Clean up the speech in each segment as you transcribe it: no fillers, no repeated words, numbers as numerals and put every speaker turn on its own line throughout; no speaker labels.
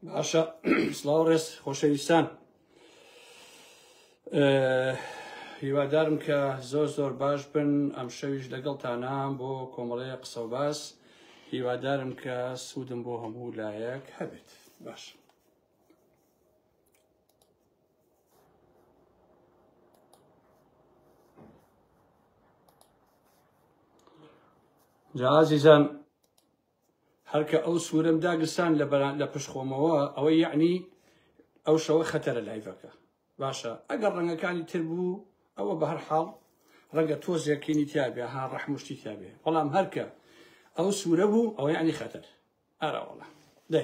باشە سڵاو ڕێز خۆشەویستان هیوادارم کە زۆر زۆر باش بن ئەم شەویش لەگەڵتانام بۆ کۆمەڵەیە قسە و باس هیوادارم کە سوودم بۆ هەموو لایەک هەبێت باش جا ئازیزان هەرکە ئەو سوورەم داگرسان لە بەران لە پشت خۆمەوە ئەوە یەعنی ئەو شەوە خەتەرە لایڤەکە باشە ئەگەر ڕەنگەکانی تر بوو ئەوە بە هەر حاڵ ڕەنگە تۆزێکینی تیابێ ها ڕەحمشتی تیابێ بەڵام هەرکە ئەو سوورە بوو ئەوە یعنی خەتەر ئەرەوەڵە دێ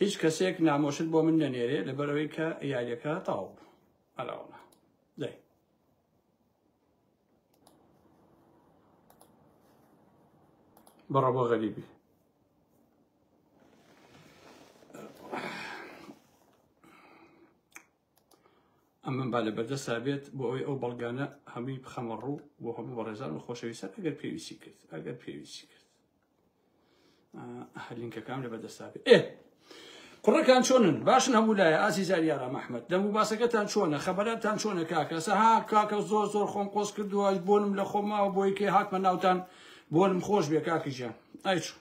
هیچ کەسێک نامۆشت بۆ من نەنێرێ لەبەرەوەی کە یاریەکە تەواو بوو ئەرەوەڵە دێ بڕە بۆ غەریبی ئەمن با لە بەردەسا بێت بۆ ئەوەی ئەو بەڵگانە هەمووی بخەمە ڕوو بۆ هەموو بەڕێزان و خۆشەویستان ئەگەر پێویستی کرد ئەگەر پێویستی کرد لینکەکان لە بەدەستا بێ ئێ کوڕەکان چۆنن باشن هەموو لایە ئازیزان یارا محمد دەم و باسەکەتان چۆنە خەبەراتان چۆنە کاکە سەها کاکە زۆر زۆر خۆم قۆز کردووە بۆنم لە خۆم ماوە بۆی کێ هاتمە ناوتان بۆنم خۆش بێ کاکی گیان ئای چوو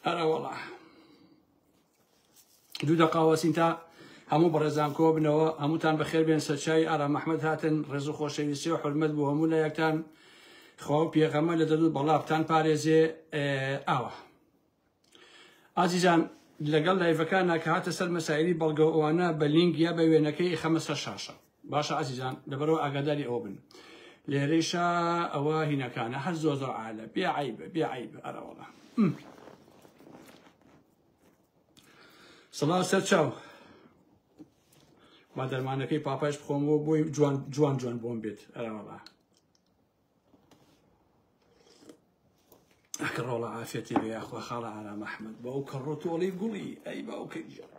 ئەرە وەڵا دوو دەقاوەسین تا هەموو بەڕێزان کۆ بنەوە هەمووتان بەخێر بێن سەرچوی ئارام ئەحمەد هاتن ڕێز و خۆشەویستی و حرمەت بۆ هەموو لایەکتان خوا و پێغەمە لە دەدوو بەڵا بتان پارێزێ ئاوە ئازیزان لەگەڵ لایڤەکانە کە هاتە سەر مەسایلی بەڵگە ئەوانە بە لینک یا بە وێنەکەی خەمە سەر شاشە باشە ئازیزان لەبەرەوە ئاگاداری ئەوە بن لێرەیشا ئەوە هینەکانە هەر زۆر زۆر عالە بێ عیبە بێ عیبە ئەرەوەڵا سڵاو سەر چاو با دەرمانەکەی پاپایش بخۆمەوە بۆی جوان جوان جوان بۆم بێت ئەرەوەڵا ئەکە ڕۆڵە عافەتی بێ یاخوا خاڵە ئارام ئەحمد بە ئەو کەڕۆ تۆڵی گوڵی ئەی باوکە گیان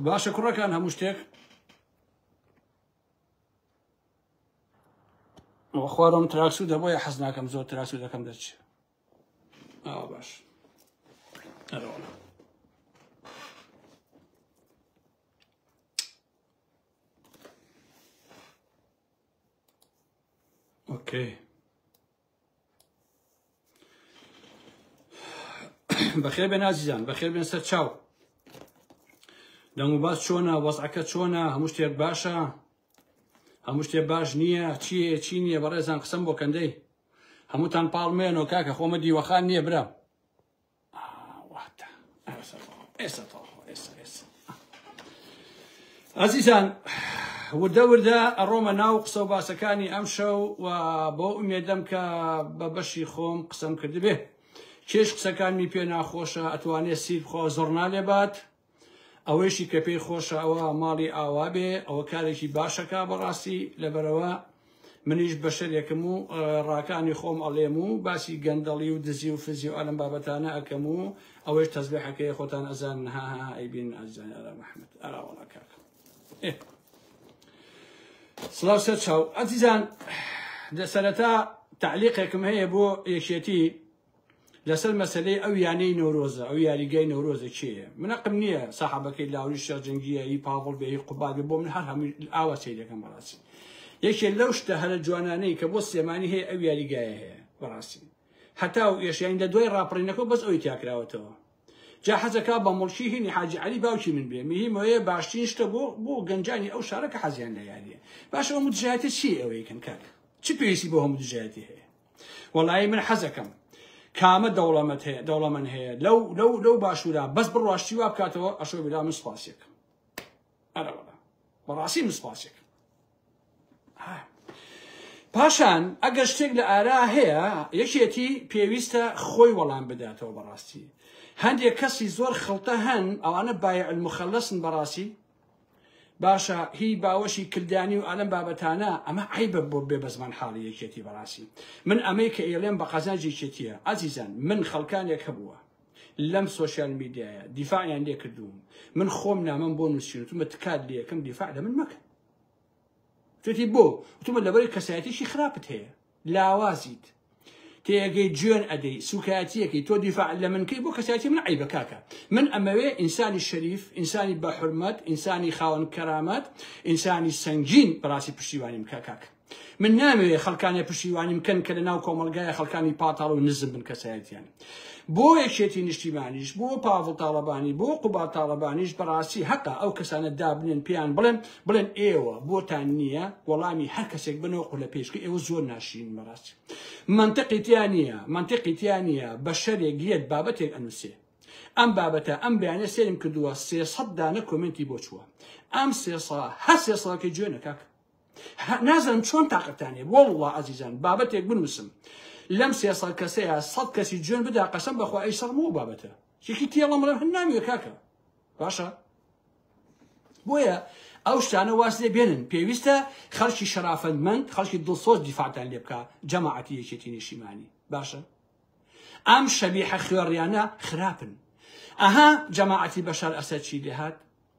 باشە کوڕەکان هەموو شتێک خوارم تراکسوو دەبۆیە حەز ناکەم زۆر تراکسوو دەکەم دەرچێ ئاوا باش ئەرەوەڵا ئۆکەی بەخێر بێن ئازیزان بەخێر بێن سەر چاو دەنگ و باس چۆنە وەزعەکە چۆنە هەموو شتێک باشە هەموو شتێک باش نییە چییە چی نییە بەڕێزان قسەم بۆ کەندەی هەمووتان پاڵمێنەوە کاکە خۆمە دیوەخان نییە برا ئازیزان وردە وردە ئەڕۆمە ناو قسە و باسەکانی ئەم شەو و بۆ ئومێدەم کە بە بەشی خۆم قسەم کردبێ کێش قسەکانمی پێ ناخۆشە ئەتوانێ سیر بخوا زڕنا لێبات ئەوەیشی کە پێی خۆشە ئەوە ماڵی ئاوا بێ ئەوە کارێکی باشەکە بەڕاستی لەبەرەوە منیش بەشەرێکم و ڕاکانی خۆم ئەڵێم و باسی گەندەڵی و دزی و فزی و ئەلم بابەتانە ئەکەم و ئەوەیش تەزبیحەکەی خۆتان ئەزان ها ها ئەیبین ئازیزانی ئارام ئەحمەد ئەرا وەڵا کاکە سڵاو سەر چاو ئازیزان دە سەرەتا تعلیقێکم هەیە بۆ یەکێتی لەسەر مەسەلەی ئەو یانەی نەورۆزە ئەو یاریگای نەورۆزە کێیە من ئەقم نییە ساحەبەکەی لاوری شێخ جەنگیە هی پاڤڵ بێ هی قوباد بێ بۆ من هەر هەمووی ئاوا سەیرەکەم بەڕاستی یەکێ لەو شتە هەرە جوانانەی کە بۆ سلێمانی هەیە ئەو یاریگایە هەیە بەڕاستی هەتا و ئێشیان لە دوای ڕاپەڕینەکە بەس ئەوی تیاکراوەتەوە جا حەزەکا بە مڵکی هینی حاجی عەلی باوکی من بێ مهمەیە باشترین شتە بۆ بۆ گەنجانی ئەو شارە کە حەزیان لە یاریە باشە ئەو دژایەتی چی ئەوەی کەن کاک چ پێویستی بۆ هەموو دژایەتی هەیە وەڵایی من حەزەکەم کامە دەوڵەمەت هەیە دەوڵەمەند هەیە لەو لەو لەو باشوورا بەس بڕواشتی وا بکاتەوە ئەشۆ بیلا من سپاسێکم ئەرەوەڵا بەڕاستی من سپاسێکم پاشان ئەگەر شتێک لە ئارا هەیە یەکێتی پێویستە خۆی وەڵام بداتەوە بەڕاستی هەندێک کەسی زۆر خڵتە هەن ئەوانە بایع المخلصن بەڕاستی باشە هی باوەشی کلدانی و ئالەم بابەتانە ئەمە عەیبە بۆ بێ بەزمان حاڵی یەکێتی بەڕاستی من ئەمەی کە ئێڵێم بە قازانج یەکێتیە ئازیزان من خەڵکانێک هەبووە لەم سۆشیال میدیایە دیفاعیان لێ کردووم من خۆم نامەم بۆ نووسین وتومە تکات لێکەم دیفاع لە من مەکە توتی بۆ وتومە لەبەری کەسایەتیشی خراپت هەیە لاوازیت. تێگەی جوێن ئەدەی سوکایەتیەکەی تۆ دیفاع لە من کەی بۆ کەسایەتی من عەیبە کاکە من ئەمەوێ ئینسانی شەریف ئینسانی بە حورمەت ئینسانی خاوەن کەرامەت ئینسانی سەنگین بەڕاستی پشتیوانیم بکە کاکە من نامەوێ خەڵکانێ پشتیوانیم کەن کە لە ناو کۆمەڵگای خەڵکانی پاتاڵ و نزم بن کەسایەتیان بۆ یەکێتی نیشتیمانیش بۆ پاڤڵ تاڵەبانی بۆ قوباد تاڵەبانیش بەڕاستی هەقە ئەو کەسانە دابنێن پێیان بڵێن بڵێن ئێوە بۆتان نییە وەڵامی هەر کەسێک بنەوە قولە پێشکە ئێوە زۆر ناشرین بەڕاستی مەنتقی تیا نییە مەنتقی تیا نییە بەشەرێک یەت بابەتێک ئەنووسێ ئەم بابەتە ئەم بەیانە سێرم کردووە 300 دانە کۆمێنتی بۆ چووە ئەم 300 هەر 300 جوێنە کاک نازانم چۆن تاقەتان هەیە واللە ئازیزان بابەتێک بنووسم لەم 300 کەسەیە 100 کەسی جوێن بدا قەسەم بەخوا ئەی سەرمەوە بابەتە یەکی تێڵم بڵێم هەر ناویە کاکە باشە بۆیە ئەو شتانە واز لێ بێنن پێویستە خەڵکی شەرافەتمەند خەڵکی دڵسۆز دیفاعتان لێ بکە جەماعەتی یەکێتی نیشتیمانی باشە ئەم شەبیحە خوێڕیانە خراپن ئەها جەماعەتی بەشار ئەسەد چی لێهات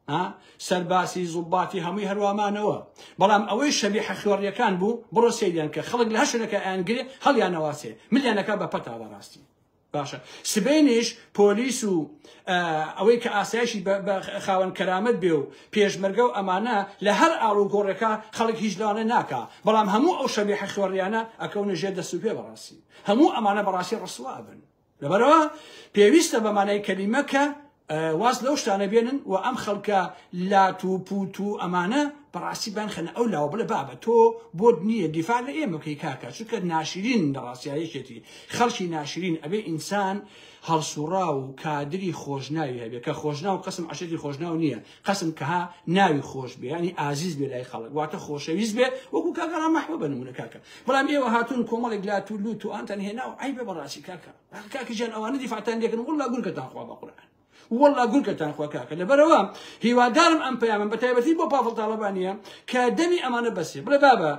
ها سەرباسی زوباتی هەمووی هەروامانەوە بەڵام ئەوەی شەبیحە خوێڕیەکان بوو بڕۆ سەیریان کە خەڵک لە هەر شوێنەکە ئەیانگرێ هەڵیانەواسێ ملیانەکە بە پەتا بەڕاستی باشە سبەینیش پۆلیس و ئەوەی کە ئاسایشی بە خاوەن کەرامەت بێ و پێشمەرگە و ئەمانە لە هەر ئاڵ و گۆڕێکە خەڵک هیچ لەوانە ناکا بەڵام هەموو ئەو شەبیحە خوێڕیانە ئەکەونە ژێر دەست و پێ بەڕاستی هەموو ئەمانە بەڕاستی ڕسوا بن لەبەرئەوە پێویستە بە مانای کەلیمە کە واز لەو شتانە بێنن و ئەم خەڵکە لات و پوت و ئەمانە بەڕاستی بانخەنە ئەو لاوە بڵێ بابە تۆ بۆت نییە دیفاع لە ئێمە بکەی کاکە چونکە ناشرین لە ڕاستیا یەکێتی خەڵکی ناشرین ئەبێ ئینسان هەڵسوڕاو و کادری خۆشناوی هەبێ کە خۆشناو قسم عەشرەتی خۆشناو نییە قسم کەها ناوی خۆش بێ ینی ئازیز بێ لای خەڵک واتە خۆشەویست بێ وەکو کاکە ڕامەحمە بە نمونە کاکە بەڵام ئێوە هاتوون کۆمەڵێک لات و لوت و ئانتان هێناو عەیبە بەڕاستی کاکە کاکە گیان ئەوانە دیفاعتان لێکن والله گورگەتان خوا بە قورئان والله گورگەتان خوا کاکە لەبەرەوە هیوادارم ئەم پەیامم بە تایبەتی بۆ پاڤڵ تاڵەبانیە کە دەمی ئەمانە بەسێ بڵێ بابە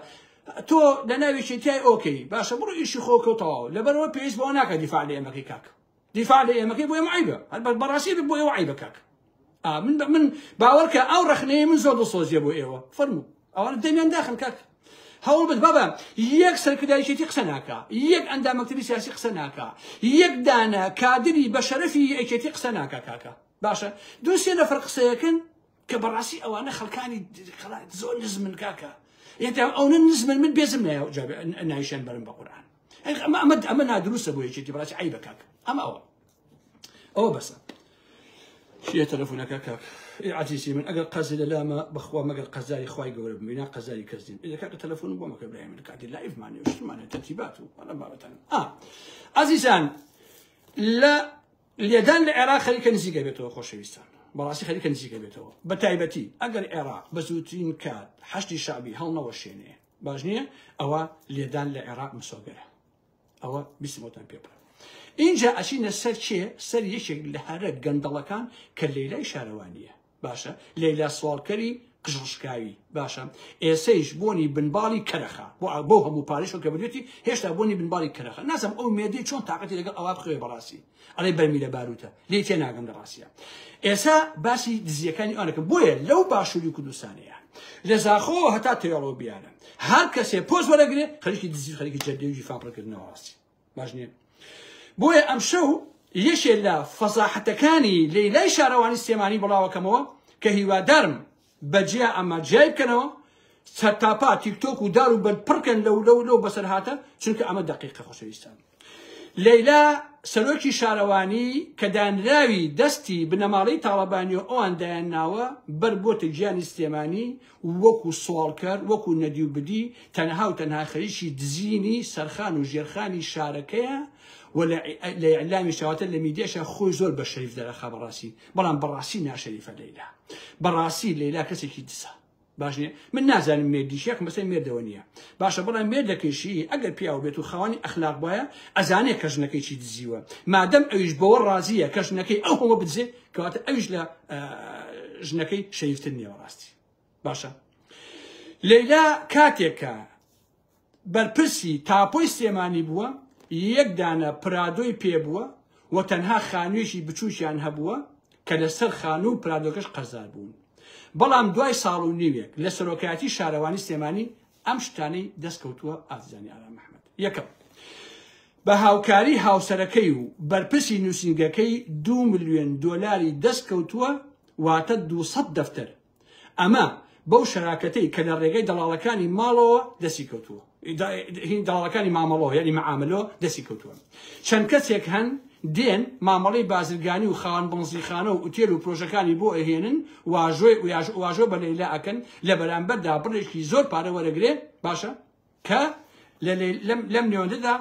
تۆ لە ناوی شێتیای ئۆکەی باشە بڕۆ ئیشی خۆ کەو تەواو لەبەرەوە پێویست بەوە ناکە دیفاع لە ئێمەکەی کاکە دیفاع لە ئێمەکەی بۆ ئێمە عیبە هەر بەڕاستی بۆ ئێوە عیبە کاک من من باوەڕکە ئەو ڕەخنەیە من زۆر دڵسۆزیە بۆ ئێوە فەرموو ئەوانە دەمیان داخن کاک هەوڵ بد بابا یەک سەرکردایەتی قسە ناکا یەک ئەندام مەکتەبی سیاسی قسە ناکا یەک دانە کادری بە شەرەفی یەکێتی قسە ناکا کاکە باشە دوو سێ نەفەر قسەیەکن کە بەڕاستی ئەوانە خەڵکانی زۆر نزمن کاکە یەتا ئەونە نزمن من بێزم نایشیان بەرم بە قورئان ئەمە ئەمە ئەمە نادروستە بۆ یەکێتی بەڕاستی عەیبە کاکە ئەمە ئەوە ئەوە بەسە چیە تەلەفۆنەکە کاک ئێ عەزیزی من ئەگەر قەرزی لە لامە بەخوا مەگەر قەرزاری خوای گەورە بم بینا قەرزاری کەس نیم ئێ کاکە تەلەفۆنم بۆ مەکە برای من کاتی لایڤمانێ و شتمانێ تەرتیبات و ئەم بابەتانە ئا عەزیزان لە لێدان لە عێراق خەریکە نزیکە بێتەوە خۆشەویستان بەڕاستی خەریکە نزیکە بێتەوە بە تایبەتی ئەگەر عێراق بە زووترین کات حەشدی شەعبی هەڵنەوەشێنێ باش نییە ئەوە لێدان لە عێراق مسۆگەرە ئەوە بیستمەوەتان پێ بڵێم ئینجا ئەچینە سەر کێ سەر یەکێک لە هەرە گەندەڵەکان کە لەیلای شارەوانیە باشە لەیلا سواڵکەری قژڕشکاوی باشە ئێسەیش بۆنی بنباڵی کەرەخە بۆ بۆ هەموو پارێشەوە کە بردوێتی هێشتا بۆنی بنباڵی کەرەخە نازم ئەو مێدەی چۆن تاقەتی لەگەڵ ئەوە بخەوێ بەڕاستی ئەڵێ بەرمیلە باروتە لێ تێ ناگەم لە ڕاستیە ئێسا باسی دزیەکانی ئەوانەکەم بۆیە لەو باشووری کوردستانەیە لە زاخۆ هەتا تێڵەوە بیانە هەر کەسێ پۆست وەرەگرێ خەریکی دزی خەریکی جەردەی و جیفان پڕکردنەوە ڕاستی باش نییە بۆیە ئەمشەو یەکێ لە فەزاحەتەکانی لەیلای شارەوانی سلێمانی بڵاوەکەمەوە کە هیوادارم بەجیا ئەمە جیای بکەنەوە سەرتاپا تیکتۆک و دار و بەرد پڕکەن لەو لەو لەو بەسەرهاتە چونکە ئەمە دەقیقە خۆشەویستان لەیلا سەرۆکی شارەوانی کە دانراوی دەستی بنەماڵەی تاڵەبانی و ئەوان دایانناوە بەر بۆتە گیانی سلێمانی وەکو سواڵکەر وەکو نەدی و بدی تەنها و تەنها خەریکی دزینی سەرخان و ژێرخانی شارەکەیە و لە ئیعلامی شەواتە لە میدیاشا خۆی زۆر بە شەریف دەرەخا بەڕاستی بەڵام بەڕاستی ناشەریفە لەیلا بەڕاستی لەیلا کەسێکی دزە باش نیە من نازانم مێردیش یەک مەسەی مێردەوە نییە باشە بەڵام مێردەکەیشی ئەگەر پیاو بێت و خاوەنی ئەخلاق وایە ئەزانێ کە ژنەکەی چی دزیوە مادەم ئەویش بەوە ڕازیە کە ژنەکەی ئەو هەموو بدزێ کەواتە ئەویش لە ژنەکەی شەریفتر نییە بەڕاستی باشە لەیلا کاتێکە بەرپرسی تاپۆی سلێمانی بووە، یەک دانە پرادۆی پێ بووە و تەنها خانوویەکی بچووکیان هەبووە کە لەسەر خانوو و پرادۆکەش قەرزار بوون. بەڵام دوای ساڵ و نیوێک لە سەرۆکایەتی شارەوانی سلێمانی ئەم شتانەی دەست کەوتووە ئازیزانی ئارام ئەحمەد. یەکەم. بە هاوکاری هاوسەرەکەی و بەرپرسی نووسینگەکەی 2 ملیۆن دۆلاری دەست کەوتووە، واتە 200 دەفتەر. ئەمە بەو شەراکەتەی کە لە ڕێگەی دەڵاڵەکانی ماڵەوە دەستی کەوتووە، هین دەڵاڵەکانی مامەڵەوە یعنی معاملەوە دەستی کەوتووە. چەند کەسێک هەن دێن مامەڵەی بازرگانی و خاوەن بەنزیخانە و ئوتێل و پرۆژەکانی بۆ ئەهێنن، واژۆ بە لەیلا ئەکەن، لە بەرامبەردا بڕێکی زۆر پارە وەرەگرێ. باشە کە لەم نێوەندەدا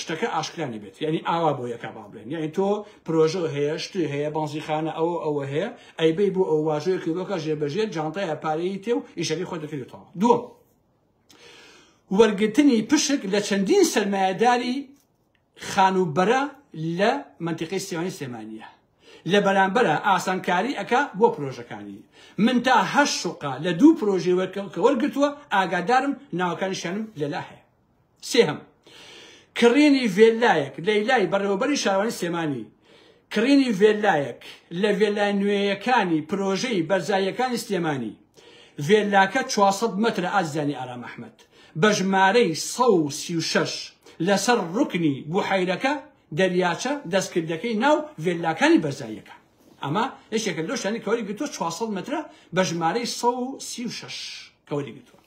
شتەکە ئاشکرا نەبێت، یعنی ئاوا بۆ یەکا با بڵێن، یعنی تۆ پرۆژە هەیە، شت هەیە، بەنزیخانە ئەوە ئەوە هەیە، ئەیبەی بۆ ئەو واژۆیەکی بۆکە ژێربەژێر جانتایە پارەی تێ و ئیشەکەی خۆی دەکرێتەوە. دووەم، وەرگرتنی پشک لە چەندین سەرمایەداری خانووبەرە لە منتیقەی سلێمانی سلێمانیە، لە بەرامبەرە ئاسانکاری ئەکا بۆ پرۆژەکانی. من تا 8 شوقە لە 2 پرۆژەی کە وەرگرتووە ئاگادارم، ناوەکانیشیانم لەلا هەیە. سێهەم، کڕینی ڤێلایەک لەیلای بەڕێوەبەری شارەوانی سلێمانی، کڕینی ڤێلایەک لە ڤێلا نوێیەکانی پرۆژەی بەرزاییەکانی سلێمانی، ڤێلاکە 400 مەترە ئازیزانی ئارام ئەحمەد، بە ژمارەی 136 لەسەر ڕوکنی بوحەیرەکە دەریاچە دەستکردەکەی ناو ڤێلاکانی بەرزاییەکە. ئەمە یەکێکە لەو شوێنەی کە وەری گرتووە 400 مەترە بە ژمارەی 136 کە وەری گرتووە.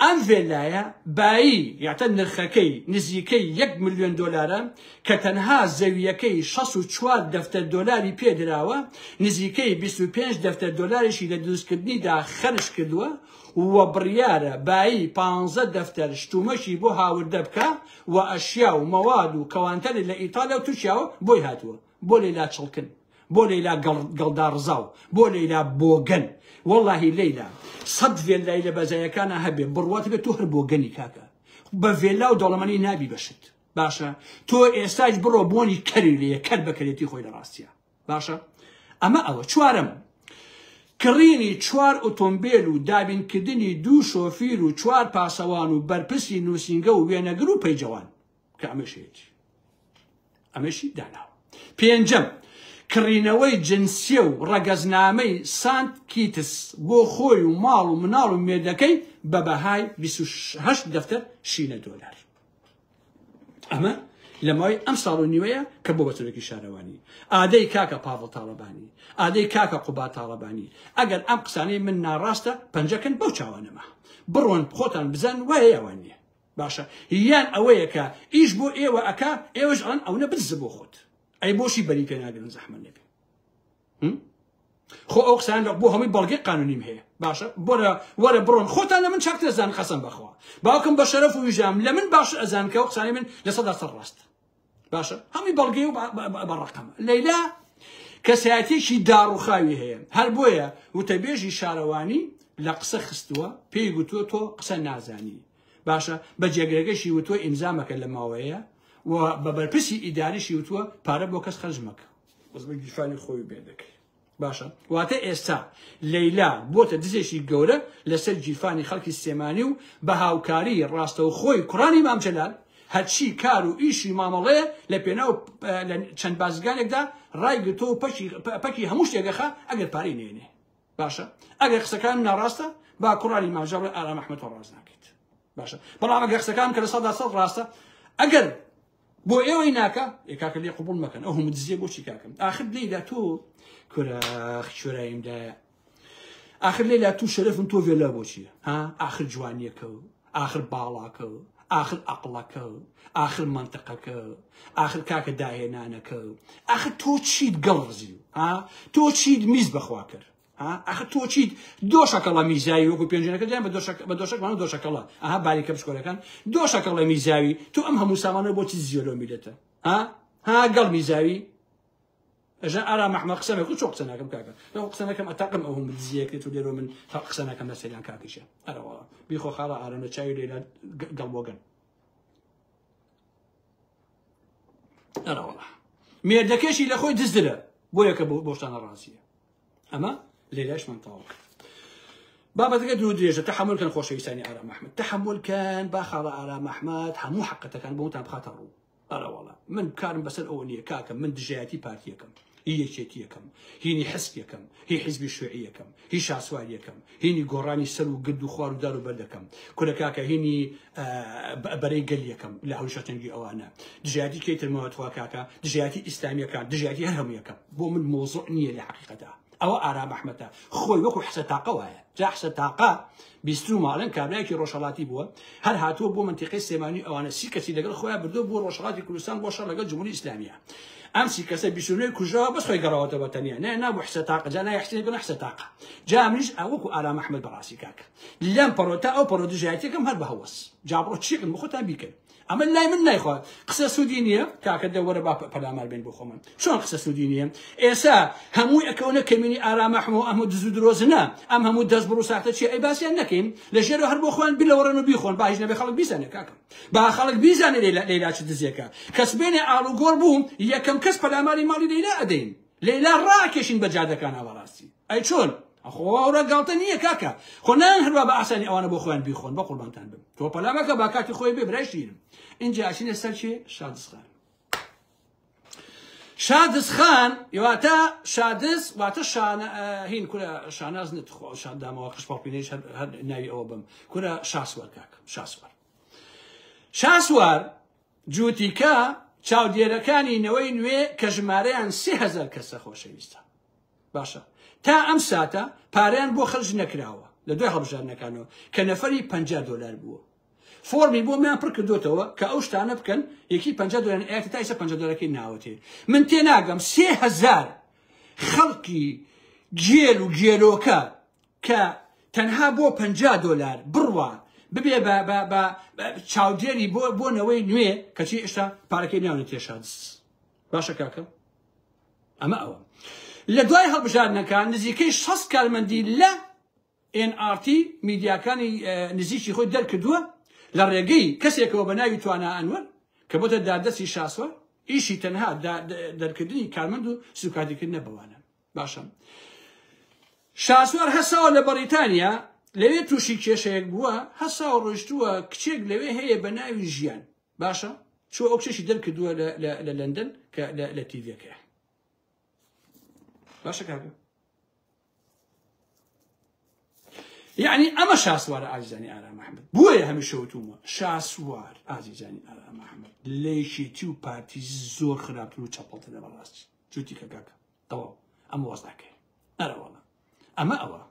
ئەم ڤێلایە بایی یاتە نرخەکەی نزیکەی 1 ملیۆن دۆلارە کە تەنها زەویەکەی 64 دەفتەر دۆلاری پێدراوە، نزیکەی 25 دەفتەر دۆلاریشی لە دروستکردنیدا خەرج کردووە و بڕیارە بایی 15 دەفتەر شتومەکی بۆ هاوردە بکە و ئەشیا و مەواد و کەوانتەری لە ئیتالیا و تورکیاوە بۆی هاتووە. بۆ لەیلا چڵکن، بۆ لەیلا گەڵداڕزاو، بۆ لەیلا بۆگەن. وەڵاهی لەیلا 100 ڤێلای لە بەزایەکانە هەبێ بڕوات بێت تۆ هەر بۆگەنی کاکە، بە ڤێلا و دەوڵەمەنی نابی بەشت. باشە تۆ ئێستاش بڕۆ بۆنی کەری لێیە، کەر بەکەرێتی خۆی لە ڕاستیە. باشە ئەمە ئەوە. چوارەم، کڕینی 4 ئۆتۆمبیل و دابینکردنی 2 شۆفیر و 4 پاسەوان و بەرپرسی نووسینگە و وێنەگر و پەیجەوان کە ئەمەشێتی ئەمەشی داناوە. پێنجەم، کڕینەوەی جنسیە و ڕەگەزنامەی سانت کیتس بۆ خۆی و ماڵ و مناڵ و مێردەکەی بە بەهای 28 دەفتەر شینە دۆلار. ئەمە لە ماوەی ئەم ساڵ و نیوەیە کە بۆ بەسەرۆکی شارەوانی. ئادەی کاکە پاڤڵ تاڵەبانی، ئادەی کاکە قوباد تاڵەبانی، ئەگەر ئەم قسانەی من ناڕاستە پەنجەکەن بەو چاوانەمە، بڕۆن خۆتان بزان وایە یاوان نییە. باشە یان ئەوەیە کە ئیش بۆ ئێوە ئەکا، ئێوەش ئەڵێن ئەونە بدزە بۆ خۆت، ئەی بۆشی بەری پێ ناگرن زەحمەت نەبێ. خۆ ئەو قسان بۆ هەمووی بەڵگەی قانونیم هەیە. باشە وەرە بڕۆن خۆتان لە من چاکتر ئەزان، قەسەم بەخوا باوکم بە شەرەف و ویژام لە من باش ئەزان کە ئەو قسانەی من لە 100% ڕاستە. باشە هەمووی بەڵگەی و بە ڕەقەمە. لەیلا کەسایەتێکی داڕوخاوی هەیە، هەر بۆیە وتەبێژی شارەوانی لە قسە خستووە، پێی گوتووە تۆ قسە نازانی. باشە بە جێگرەکەشی وتووە ئیمزا مەکە لە ماوەیە و بە بەرپرسی ئیداریشی وتووە پارە بۆ کەس خەرج مەکە، بەس بە گیرفانی خۆی بێدەکەی. باشە واتە ئێستا لەیلا بۆتە دزێکی گەورە لەسەر گیرفانی خەڵکی سلێمانی و بە هاوکاری ڕاستەوخۆی کوڕانی مام جەلال هەرچی کار و ئیشی مامەڵەیە لە پێناو لە چەند بازرگانێکدا ڕایگرتووە و پەکی هەموو شتێکەخا ئەگەر پارەی نێنێ. باشە ئەگەر قسەکانم ناڕاستە با کوڕانی مام جەلال ئارام ئەحمەد تۆ ڕاست ناکەیت. باشە بەڵام ئەگەر قسەکانم کە لە 100% ڕاستە، ئەگەر بۆ ئێوەی ناکە، ئێ کاکە لێ قبوڵ مەکەن، ئەو هەموو دزیە بۆچی کاکەم؟ ئاخر لەیلا تۆ کوراخ چۆرایمدایە، ئاخر لەیلا تو شەرەفم تۆ ڤێلا بۆچیە؟ ها ئاخر جوانیەکە و ئاخر باڵاکە و ئاخر ئەقڵەکە و ئاخر مەنتقەکە و ئاخر کاکە داهێنانەکە و ئاخر تۆ چیت گەڵ ڕزی و ها تۆ چیت میز بەخوا کرد؟ ها ئاخر تۆ چیت دۆشەکەڵە میزاوی وەکو پێنجەنەکە دایان بە دۆشەکمان و دۆشەکەڵە، ئەها باریکە بچکۆلەکان دۆشەکەڵە میزاوی، تۆ ئەم هەموو سامانە بۆچی زیۆ لەو میلەتە؟ ها ها گەڵ میزاوی ئەژە ئارام ئەحمەد قسە مەکە، چۆ قسە ناکەم کاکە، لەو قسە نەکەم ئەتاقم ئەو هەموو دزیەکەیت و لێرەوە من تا قسە ناکەم لە سەریان کاکەشە. ئەرەوە بیخۆ خاڵە ئارام لە چاوی لەیلا گەڵ بۆگەن. ئەرەوە مێردەکەشی لە خۆی دزدرە، بۆیە کە بۆشتانە ڕازیە. ئەمە لێلاشمان تەواو کرد. بابەتەکە دوور درێژە، تەحەمول کەن خۆشەویستانی ئارام ئەحمەد، تەحەمول کەن با خاڵە ئارام ئەحمەد هەموو حەقەتەکان بۆتان بخاتە ڕوو. ئەرەوەڵا من کارم بەسەر ئەوە نییە کاکە، من دژایەتی پارتیەکەم. هی یەکێتی یەکەم، هینی حسک یەکەم، هی حیزبی شوعی یەکەم، هی شاسوار یەکەم، هینی گۆڕانی سەر و گرد و خوار و دار و بەر دەکەم، کورە کاکە هینی بەرەی گەل یەکەم لە هەوی شەتەنگی ئەوانە، دژایەتی کەی ترمەوە تخوا کاکە، دژایەتی ئیسلامیەکان، دژایەتی هەر هەموو یەکەم. بۆ من مۆزوع نییە لە حەقیقەتا. ئەوە ئارام ئەحمەدە خۆی وەکو حسە تاقە وایە. جا حسە تاقە بیستوومە ئەڵێن کابرایەکی ڕۆژهەڵاتی بووە، هەر هاتووە بۆ مەنتیقەی سلێمانی ئەوانە 30 کەسی لەگەڵ خۆیان بردووە بۆ ڕۆژهەڵاتی کوردستان بۆ شەڕ لەگەڵ جمهوری ئیسلامیە. ئەم 30 کەسە 29 کوژراوە بەس خۆی گەڕاوەتەوە بە تەنیا. نە نابوو حسە تاقە، جا ناوی حسێن بڵێن حسە تاقە. جا منیش وەکو ئارام ئەحمەد بەڕاستی کاکە لەم پەڕۆ تا ئەو پەڕۆ دژایەتیەکەم هەر بە هەوەس. جا بڕۆ چیکن بۆ خۆتان بیکەن. ئەمە لای من نایخوا قسە سوودی نییە کاکە دەوەرە با پەلامار بێن بۆ خۆمان. چۆن قسە سوودی نییە؟ ئێسا هەمووی ئەکەونە کەمینی ئارام ئەحمە و ئەمە دز و درۆزنە، ئەم هەموو دەست بڕ و ساختە چیە؟ ئەی باسیان نەکەین لە ژێرەوە هەر بۆ خۆیان بلەوەڕن و بیخۆن. با هیچ نەبێ خەڵک بیزانێ کاکە، با خەڵک بیزانێ لەیلا چ دزێکە. کەس بێنێ ئاڵوگۆڕ بوو یەکەم کەس پەلاماری ماڵی لەیلا ئەدەین، لەیلا ڕاکێشین بە جادەکانە بەڕاستی. ئەی چۆن؟ خۆ ئەوڕە گاڵتە نییە کاکە، خۆ نایان هەروە بە ئاسانی ئەوانە بۆ خۆیان بیخۆن. بە قوربانتان بم تۆ پەلامەکە با کاتی خۆی بێ برای شیرم. اینجا ئەچینە سەر چێ؟ شادز خان. شادز خان واتە شادز واتە شانە هین کورە شاناز نت خۆ شاد دامەوە قش پاڵپینەیش هەر ناوی ئەوە بم کورە شاسوار کاک. شاسوار شاسوار جوتیکە چاودێرەکانی نەوەی نوێ کە ژمارەیان 3000 کەسە خۆشەویستە. باشە تا ئەم ساتە پارەیان بۆ خەرج نەکراوە لە دوای هەڵبژاردنەکانەوە کە نەفەری 50 دلار بووە. فۆرمی بۆ میان پڕ کردوتەوە کە ئەو شتانە بکەن یەکی 50 دلار ئەیاتە تا ئێستا 50 دلارەکەی ناوەتێ. من تێناگەم 3000 خەڵکی گێل و گێلۆکە کە تەنها بۆ 50 دلار بڕوا ببێ بە چاودێری بۆ نەوەی نوێ کەچی ئێستا پارەکەی ناونە تێشاد. باشە کاکە ئەمە ئەوە. لە دوای هەڵبژاردنەکان نزیکەی 60 کارمەندی لە NRT میدیاکانی نزیکی خۆی دەرکردووە لە ڕێگەی کەسێکەوە بە ناوی توانا ئەنوەر کە بۆتە دادەستی شاسوار، ئیشی تەنها دەرکردنی کارمەند و سوکاتیکردنە بەوانە. باشە شاسوار هەساوە لە بەریتانیا لەوێ تووشی کێشەیەک بووە، هەساوە ڕۆیشتووە کچێک لەوێ هەیە بە ناوی ژیان. باشە چۆ ئەو کچێکی دەرکردووە لە لەندەن کە لە تیڤەکەیە. باشە کاکە یعنی ئەمە شاسوارە ئازیزانی ئارام ئەحمەد. بۆیە هەمیشە وتومە شاسوار ئازیزانی ئارام ئەحمەد لە یەکێتی و پارتی زۆر خراپتر و چەپەڵترە بەڕاستی. جوتی کە کاکە تەواو ئەمە وەزعەکەی. ئەرەوەڵا ئەمە ئەوە.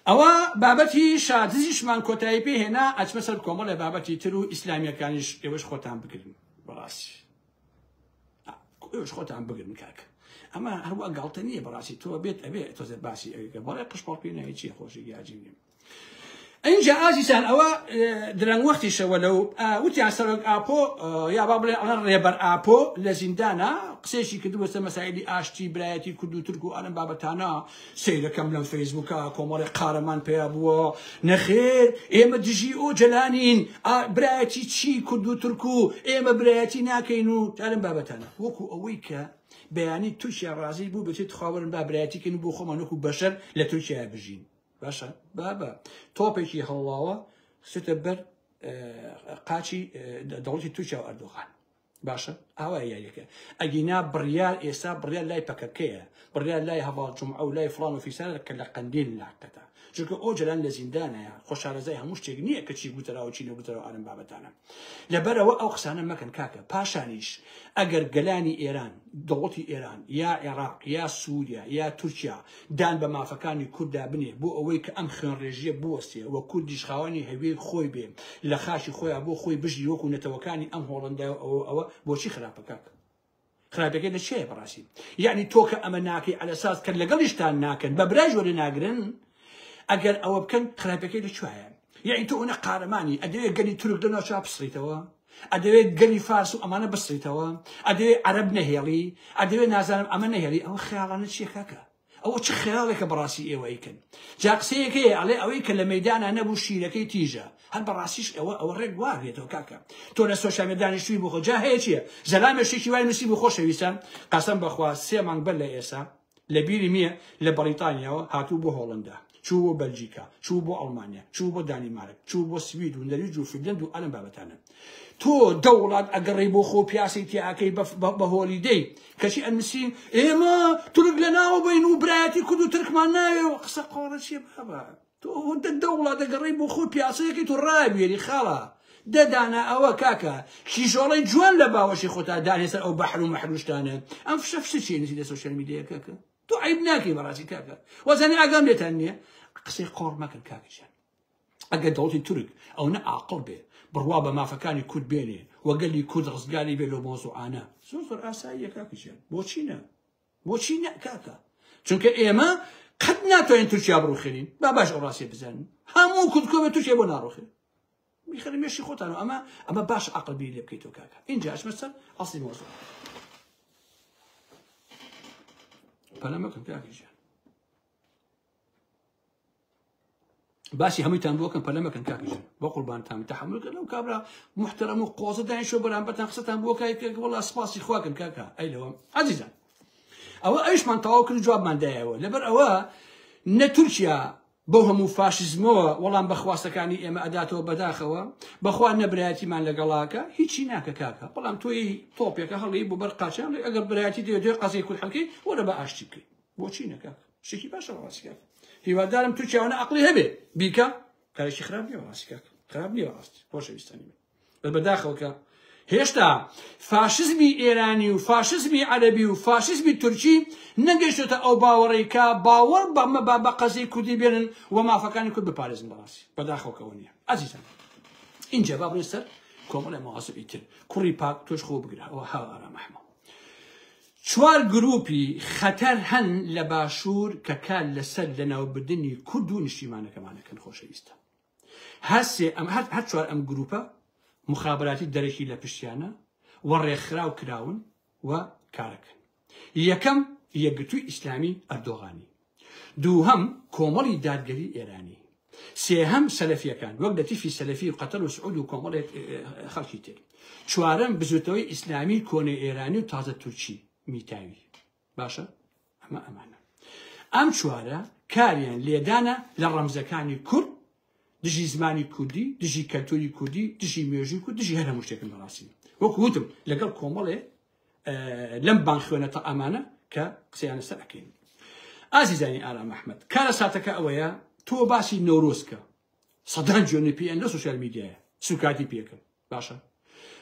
ئەوە بابەتی شادزیشمان کۆتایی پێهێنا. ئەچمە سەر کۆمەڵێ بابەتی تر و ئیسلامیەکانیش ئێوەش خۆتان بگرن بەڕاستی. ئێوەش خۆتان بگرن کاکە. ئەمە هەروە گاڵتە نییە بەڕاستی. تۆ بێت ئەبێ تۆزێ باسی ئەوێکە بەڵێ قشپەڵپی ناوی چییە خۆشی گیاجی نیم. اینجا ئازیزان ئەوە درەنگ وەختیشەوە لەو وتیان سەرۆک ئاپۆ یا با بڵێ ئەڵێن ڕێبەر ئاپۆ لە زیندانە قسەیەکی کردووە سەر مەسائلی ئاشتی برایەتی کورد و تورک و ئەلەم بابەتانە. سەیرەکەم لەم فەیسبووکە کۆمەڵێ قارەمان پەیا بووە. نەخێر ئێمە دژی ئۆجەلانین، برایەتی چی کورد و تورک و ئێمە برایەتی ناکەین و ئەلەم بابەتانە. وەکو ئەوەی کە بەیانی تورکیا ڕازی بوو بچێت خواوەرن با برایەتی کەین و بۆ خۆمان وەکو بەشەر لە تورکیا بژین. باشە بابە تۆپێکی هەڵڵاوە خستە بەر قاچی دەوڵەتی تورکیا و ئەردۆغان. باشە ئاوا یاریەکە. ئەگینا بڕیار ئێستا بڕیار لای پەکەکەیە، بڕیار لای هەڤاڵ جومعە و لای فڵان و فیسارە کە لە قەندیل لاقەتە. چونکە ئۆجەلان لە زیندانەیە، خۆ شارەزای هەموو شتێک نییە کە چی گوتراوە چی نەگوتراوە ئەم بابەتانە. لەبەرەوە ئەو قسانە مەکەن کاکە. پاشانیش ئەگەر گەلانی ئێران، دەوڵەتی ئێران یا عێراق یا سووریا یا تورکیا دان بە مافەکانی کووردا بنێ بۆ ئەوەی کە ئەم خوێنڕێژیە بوەستێ و کوردیش خاوەنی هەوێی خۆی بێ لە خاکی خۆیان بۆ خۆی بژی وەکو نەتەوەکانی ئەم هۆڵندا ئەوە ئەوە بۆچی خراپە کاکە؟ خراپەکەی لە چییە بەڕاستی؟ یعنی تۆ کە ئەمە ناکەی عەلەساس کە لەگەڵیشتان ناکەن بە برای ژۆرە ناگرن، ئەگەر ئەوە بکەن خراپەکەی لە کوێیە؟ یعنی تۆ ئەوە قارەمانی ئەدەوێت گەلی تورک لە ناوچە بسڕیتەوە، ئەدەوێت گەلی فارس و ئەمانە بسڕیتەوە، ئەدەوێت عەرەب نەهێڵی، ئەدەوێت نازانم ئەمە نەهێڵی. ئەوە خەیاڵانە چییە کاکە؟ ئەوە چ خەیاڵێکە بەڕاستی ئێوە ئەیکەن؟ جا قسەیەکەیە ئەڵێ ئەوەی کە لە مەیدانە نەبوو شیرەکەی تیژە. هەر بەڕاستیش ئەوە ئەوە ڕێک واگرێتەوە کاکە. تۆ لە سۆشیال میدیا دانیشتووی بۆ خۆ جا هەیە چییە؟ زەلامێ شتێکی وای نووسی بۆ خۆشەویستان. قەسەم بەخوا 3 مانگ بەر لە ئێسا لە بیری میە لە بەریتانیاوە هاتوو بۆ هۆڵندا. چوو بۆ بەلجیکا، چوو بۆ ئەڵمانیا، چوو بۆ دانیمارک، چوو بۆ سوید و نەرویج و فنلەند و ئەلەم بابەتانە. تۆ دە وڵات ئەگەڕێی بۆ خۆ پیاسەی تیا ئەکەی بە holiday، کەچی ئەنووسی ئێمە تورک لەناوە بەین و برایەتی کورد و تورکمان ناوێ و قسە قۆڕە چیە بابە؟ تۆ دە وڵات دەگەڕێی بۆ خۆ پیاسەیەکەی تۆ ڕابێری خاڵە دە دانا ئەوە کاکە کیژۆڵەی جوان لە باوەشی خۆتا دانێ سەر ئەو بەحر و مەحروشتانە. ئەم فشە فشە چیە نووسی لە social media کاکە؟ تۆ عیب ناکەی بەڕاستی کاکە، وەزانی ئاگام لێتان نییە. قسەی قۆڕ مەکەن کاکە گیان. ئەگەر دەوڵەتی تورک ئەوەنە ئاقڵ بێ بڕوا بە مافەکانی کورد بێنێ و گەلی کورد ڕزگاری بێ لەو مەوزوعانە، زۆر زۆر ئاساییە کاکە گیان. بۆچی نا؟ بۆچی نا کاکە؟ چونکە ئێمە قەت ناتوانین تورکیا بڕوخێنین. با باش ئەو ڕاستیە بزانن، هەموو کورد کۆ بێ تورکیا بۆ ناڕوخێ. بیخەرە مێشی خۆتان و ئەمە ئەمە باش عقل بیر لێ بکەیتەوە کاکە. اینجا ئەچمە سەر ئەسلی مەوزوع. پەلە مەکەن کاکە گیان، باسی هەموویتان بۆکەم، پەلە مەکەن کاکە گیان، بۆ قوربانتان تەحەمول کەن. ئەو کابرا محتەرەم و قۆزە دانیشتووە بەرامبەرتان قسەتان بۆ کای کە وەڵا سپاسی خواکەن کاکە. ئەی لەوە عەزیزان ئەوە ئەویشمان تەواو کرد، جوابمان دایەوە. لەبەر ئەوە نە تورکیا بەو هەموو فاشیزمەوە وەڵام بە خواستەکانی ئێمە ئەداتەوە، بەداخەوە بەخوا نەبرایەتیمان لەگەڵاکە هیچی ناکە کاکە. بەڵام تۆی تۆپێکە هەڵی بۆ بەر قاچیان، ئەگەر برایەتی دەوێت دوێ قەزیەی کورد حەلکەی وەرە بە ئاشتی بکەی. بۆچی نەکاکە؟ شتێکی باشە بەڕاستی کاکە. هیوادارم تورکیاوانە عەقڵی هەبێ بیکە، کارێکی خراپ نییە بەڕاستی کاکە، خراپ نییە بەڕاستی خۆشەویستانی من. بەس بەداخەوە کە هێشتا فاشزمی ئێرانی و فاشزمی عەرەبی و فاشزمی تورکی نەگەیشتۆتە ئەو باوەڕەی کە باوەڕ بە قەزیەی کوردی بێنن و مافەکانی کورد بپارێزن. بەڕاستی بەداخەوە کە ئەوە نییە عەزیزان. ئینجا با بڕۆین سەر کۆمەڵێ مەوازوعی تر. کوڕی پاک تۆش خۆ بگرە ئەوە ها ئارام ئەحمەد. چوار گروپی خەتەر هەن لە باشوور کە کار لەسەر لەناوبردنی کورد و نیشتیمانەکەمانەکەن خۆشەویستە. هەر سێ ئەم هەر هەر چوار ئەم گروپە مخابراتی دەرەکی لە پشتیانە و ڕێکخراو کراون و کارەکەن. یەکەم یەکگرتووی ئیسلامی ئەردۆغانی، دووهەم کۆمەڵی دادگەری ئێرانی، سێهەم سەلەفیەکان وەک لەتیفی سەلەفی و قەتەر و سعود و کۆمەڵێک خەڵکی تر، چوارەم بزوتنەوەی ئیسلامی کۆنە ئێرانی و تازە تورکی میتاوی. باشە ئەمە ئەمانە ئەم چوارە کاریان لێدانە لە ڕەمزەکانی کورد، دژی زمانی کوردی، دژی کەلتوری کوردی، دژی مێژووی کورد، دژی هەر هەموو شتێکن بەڕاستی. وەکو وتم لەگەڵ کۆمەڵێ لەم بانخوێنەتە ئەمانە کە قسەیان لەسەر ئەکەین. ئازیزانی ئارام ئەحمەد، کارەساتەکە ئەوەیە تۆ باسی نەورۆز کە سەدان جوێنی پێیان لە social media یە سوکاتی پێکرد. باشە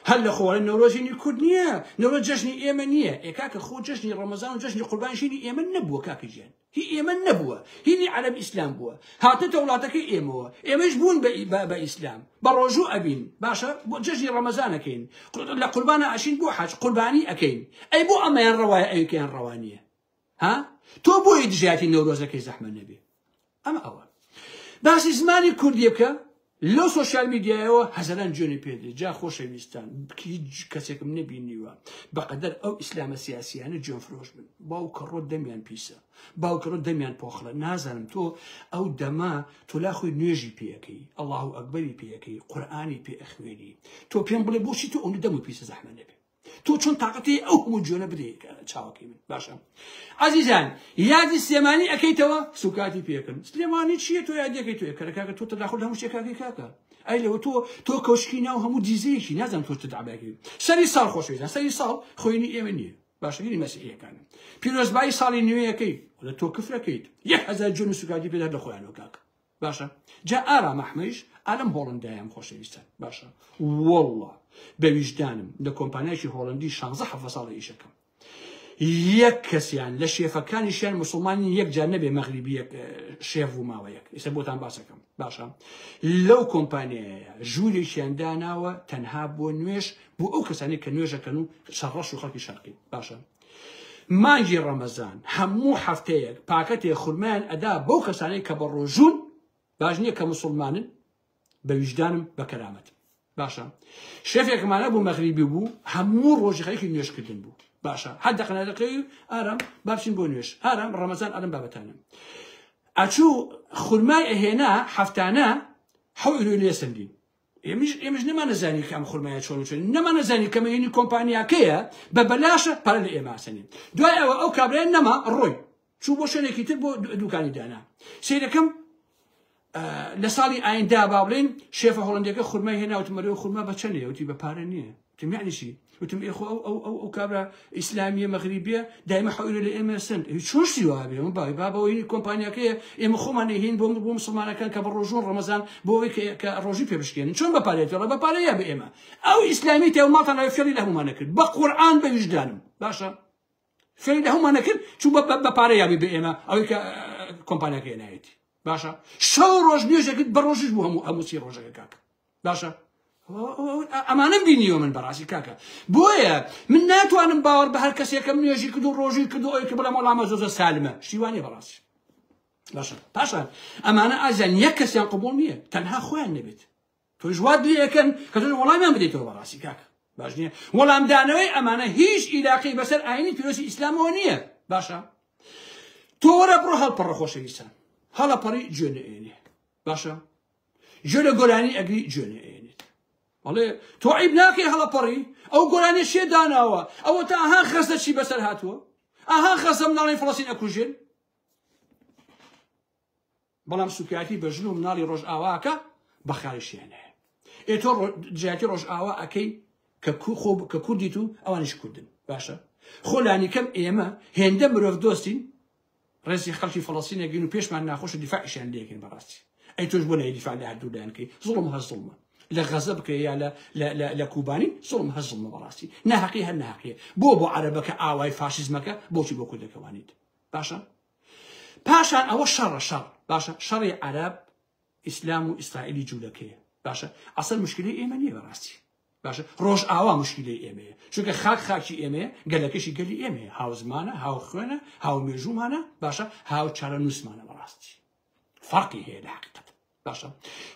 هەر لە خۆڵە نەورۆزینی کورد نییە، نەورۆز جەژنی ئێمە نییە. ئێ کاکە خۆ جەژنی ڕەمەزان و جەژنی قوربانشینی ئێمە نەبووە کاکە گیان، هی ئێمە نەبووە، هینی عەرەب ئیسلام بووە، هاتنەتە وڵاتەکەی ئێمەوە، ئێمەش بوون بە ئیسلام، بە ڕۆژوو ئەبین. باشە بۆ جەژنی ڕەمەزان ئەکەین، لە قوربانە ئەشین بۆ حەج قوربانی ئەکەین، ئەی بۆ ئەمەیان ڕەوایە ئەوێکیان ڕەوا نییە؟ ها تۆ بۆیە دژایەتی نەورۆزەکەی زەحمە نەبێ. ئەمە ئەوە باسی زمانی کوردی بکە لەو social media یەوە هەزاران جوێنی پێدرێت. جا خۆشەویستان هیچ کەسێکم نەبینیوە بەقەدەر ئەو ئیسلامە سیاسیانە جوێن فرۆش بن. باوکەڕۆ دەمیان پیسە، باوکەڕۆ دەمیان پۆخڵە. نازانم تۆ ئەو دەمە تۆ لا خۆی نوێژی پێەکەی، ئەڵڵاهو ئەکبەری پێەکەی، قورئانی پێ ئەخوێنی، تۆ پێم بڵێ بۆچی تۆ ئەو دەم و پیسە زەحمە نەبێ؟ تۆ چۆن تاقەتی ئەو هەموو جوێنە بدەیت چاوەکەی من؟ باشە عەزیزان یادی سلێمانی ئەکەیتەوە سوکاتی پێکن. سلێمانی چییە تۆ یادیەکەی تۆ کەرە کاکە؟ تۆ تەداخل هەموو شتێکاکەی کاکە. ئەی لەوە تۆ تۆ کەوشکی ناو هەموو دیزەیەکی نازانم تۆ تدعباکەی. سەری ساڵ خۆشەویستان، سەری ساڵ خۆینی ئێمە نییە. باشە هینی مەسیحیەکان پیرۆزبایی ساڵی نوێیەکەی لە تۆ کفرەکەیت 1000 جوێن و سوکاتی پێ لە خۆیانەوە کاکە. باشە جا ئارام ئەحمەیش ئالم هۆڵندایم خۆشەویستان. باشە والله بە ویژدانم لە کۆمپانیایکی هۆڵندی 16 17 ساڵە ئیشەکەم، یەک کەسیان لە شێفەکانیشیان مسلمانی یەک جار نەبێ مەغریبیەک شێف و ماوەیەک ئێستا بۆتان باسەکەم. باشە لەو کۆمپانیایە ژوورێکیان داناوە تەنها بۆ نوێژ بۆ ئەو کەسانی کە نوێژەکەن و شەڕەش و خەڵکی شەرقی. باشە مانگی ڕەمەزان هەموو هەفتەیەک پاکەتێ خورمایان ئەدا بەو کەسانەی کە بە ڕۆژوون، باش نییە کە مسلمانن، بە ویژدانم بە کەرامەتم. باشە شێفێکمانە بوو مەغریبی بوو، هەموو ڕۆژی خەریکی نوێژکردن بوو. باشە هەر دەقە نادەقەی ئارام با بچین بۆ نوێژ، ئارام ڕەمەزان ئەلم بابەتانە ئەچوو خورمای ئەهێنا هەفتانە حەو ئیرۆی لێ سەندین. ئێمەش نەمانەزانی کە ئەم خورمایە چۆن و چۆن، نەمانەزانی کە مەینی کۆمپانیاکەیە بە بەلاشە پارە لە ئێمە ئەسەنێ. دوای ئەوە ئەو کابرای نەما ڕۆی چوو بۆ شوێنێکی تر بۆ دوکانی دانا. سەیرەکەم لە ساڵی ئایندا با بڵێین شێفە هۆڵندیەکە خورمای هێنا وتم ئەرێ خورما بە چەندێ وتی بە پارە نییە وتم یعنی چی وتم ئێ خۆ ئەو ئەو ئەو ئەو کابرا ئیسلامیە مەغریبیە دایمە حەویرە لە ئێمە سند ئەی چۆن شتی وا بێ من باوی بابە ئەوەی کۆمپانیاکەیە ئێمە خۆمان ئەیهێین بۆ بۆ مسلمانەکان کە بە ڕۆژوون ڕەمەزان بۆ ئەوەی کە کە ڕۆژی پێ بشکێنن چۆن بە پارەیە تێڵە بە پارەیە بە ئێمە ئەو ئیسلامی تێ ماڵتان ئەوێ فێڵی لە هەموومان نەکرد بە قورئان بە ویژدانم باشە فێری لە هەموومان نەکرد چوو بە پارە یابی بە ئێمە ئەوەی کە کۆمپانیاکەی نایەتی باشە شەو ڕۆژ نوێژەکرد بە ڕۆژیش بوو هەموو هەموو سی ڕۆژەکە کاکە باشە ئەمانەم بینیوە من بەڕاستی کاکە بۆیە من ناتوانم باوەڕ بە هەر کەسێکم نوێژی کرد و ڕۆژی کرد و ئەوی کە بڵێم وەڵامە زۆر زۆر سالمە شتیوانە بەڕاستی باشە پاشان ئەمانە ئازیان یەک کەسیان قبوڵ نییە تەنها خۆیان نەبێت تۆش وات لێ ئەکەن کە تۆش وەڵامیان بدەیتەوە بەڕاستی کاکە باش نییە وەڵامدانەوەی ئەمانە هیچ ئیلاقی بەسەر ئاینی پیرۆزی ئیسلامەوە نییە باشە تۆ وەرە بڕۆ هەڵپەڕە خۆشەویستان هەڵەپەڕی گوێ نەئێنێ باشە گوێ لە گۆرانی ئەگری گوێ نەئێنێت بەڵێ تۆ عیب ناکەی هەڵەپەڕی ئەو گۆرانی شێ داناوە ئەوە تا ئەها غەزە چی بەسەر هاتووە ئەها غەزە مناڵی فەڵەستین ئەکوژێن بەڵام سوکایەتی بە ژن و مناڵی ڕۆژئاواکە بە خاویشیان هەیە ئێ تۆ دژایەتی ڕۆژئاوا ئەکەی کە خۆ کە کوردیت و ئەوانیش کوردن باشە خۆ لانی کەم ئێمە هێندە مرۆڤ دۆستین ڕێزی خەڵکی فەڵەستین ئەگرین و پێشمان ناخۆشە دیفاعیشیان لێکەین بەڕاستی ئەی تۆش بۆ نای دیفاع لە هەردوو لایەن کەی زوڵم هەر زوڵمە لە غەزە بکرێ یا لە لە کوبانی زوڵم هەر زوڵمە بەڕاستی ناهەقی هەر ناهەقیە بۆ بۆ عەرەبەکە ئاوای فاشیزمەکە بۆچی بۆ کوردەکەوانیت باشە پاشان ئەوە شەڕە شەڕ باشە شەڕی عەرەب ئیسلام و ئیسرائیلی جوولەکەیە باشە ئەسەر مشکلی ئێمە نییە بەڕاستی باشە ڕۆژ ئاوا مشکلی ئێمەیە چونکە خاک خاکی ئێمەیە گەلەکەشی گەلی ئێمەیە هاوزمانە هاوخوێنە هاومێژوومانە باشە هاو چارەنووسمانە بەڕاستی فەرقی هەیە لە حقیقەت باشە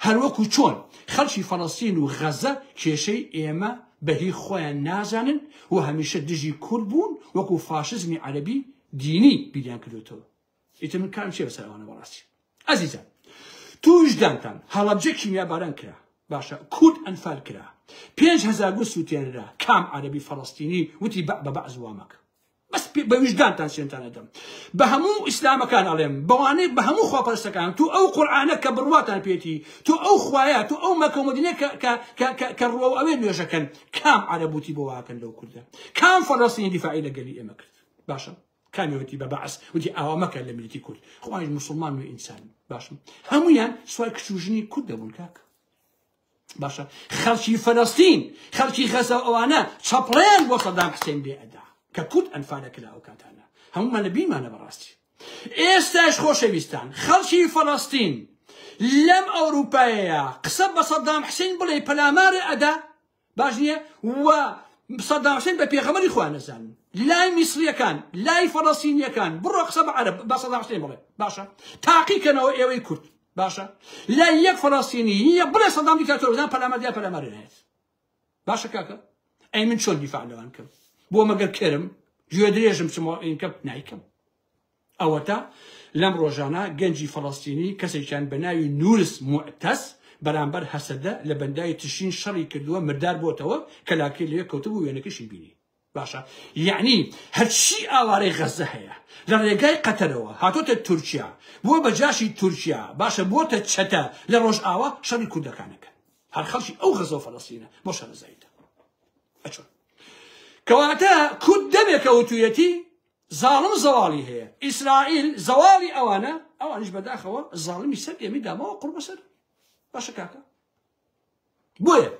هەروەکو چۆن خەڵکی فەڵەستین و غەزە کێشەی ئێمە بە هی خۆیان نازانن و هەمیشە دژی کورد بوون وەکو فاشزمی عەرەبی دینی بیریان کردوێتەوە ئیتر من کارم چیە بەسەر ئەوانە بەڕاستی ئەزیزان توش دانتان هەڵەبجە کیمیاباران کرا باشە کورد ئەنفال کرا 5هزار گوند سووتێنرا کام عەرەبی فەڵەستینی وتی بە بەعس وامەکە بەس بە ویژدانتان سوێنتان ئەدەم بە هەموو ئیسلامەکان ئەڵێم بەوانەی بە هەموو خواپەرستەکان تو ئەو قورئانە کە بڕواتان پێتی تو ئەو خوایە تو ئەو مەکە و مەدینە کە کە کە کە کە ڕوەو ئەوێ نوێژەکەن کام عەرەب وتی بۆ واکەن لەو کوردە کام فەلەستینی دیفاعی لە گەلی ئێمە کرد باشە کامی وتی بە بەعس وتی ئاوا مەکە لە میللەتی کورد خۆیان موسڵمان و ئینسان باشم هەمویان سوار کچ و ژنی کورد دەبوون کاک باشە خەڵکی فەلەستین خەڵکی غەزە ئەوانە چەپڵیان بۆ سەدام حسێن لێ ئەدا کە کورد ئەنفالە کرا ئەو کاتانە هەموومان لە بیرمانە بەڕاستی ئێستاش خۆشەویستان خەڵکی فەلەستین لەم ئەوروپایەیە قسە بە سەدام حسین بڵێ پەلامارە ئەدا باش نییە و سەدام حسین بە پێغەمبەری خۆیان نەزانن لای میسریەکان لای فەلەستینیەکان بڕۆ قسە بە عەرەب بە سەدام حسین بڵێ باشە تاقیکەنەوە ئێوەی کورد باشە لای یەک فەلەستینی یە بڵێ سەدام دیکتاتۆر بزان پەلامار دیا پەلامار نایەت باشە کاکە ئەی من چۆن دیفاع لەوان کەم بۆ مەگەر کەرم گوێ درێژم چمەوە ئینکەم نایکەم ئەوەتا لەم ڕۆژانە گەنجی فەڵەستینی کەسێکیان بە ناوی نورس موعتەز بەرامبەر هەسەدە لە بەنداوی تشرین شەڕی کردووە مردار بۆتەوە کەلاکەی لەوێ کەوتبوو وێنەکەشی بینی باشە یەعنی هەرچی ئاوارەی غەزە هەیە لە ڕێگای قەتەرەوە هاتۆتە تورکیا بووە بە جاشی تورکیا باشە بۆتە چەتە لە ڕۆژئاوا شەڕی کوردەکانەکەن هەر خەڵکی ئەو غەزە و فەلەستینە بۆ شارەزاییتە ئەچۆن کەواتە کورد دەمێکە وتویەتی زاڵم زەواڵی هەیە ئیسرائیل زەواڵی ئەوانە ئەوانیش بەداخەوە زاڵمی سەر ئێمەی دامەوە قوڕ بەسەر باشە کاکە بۆیە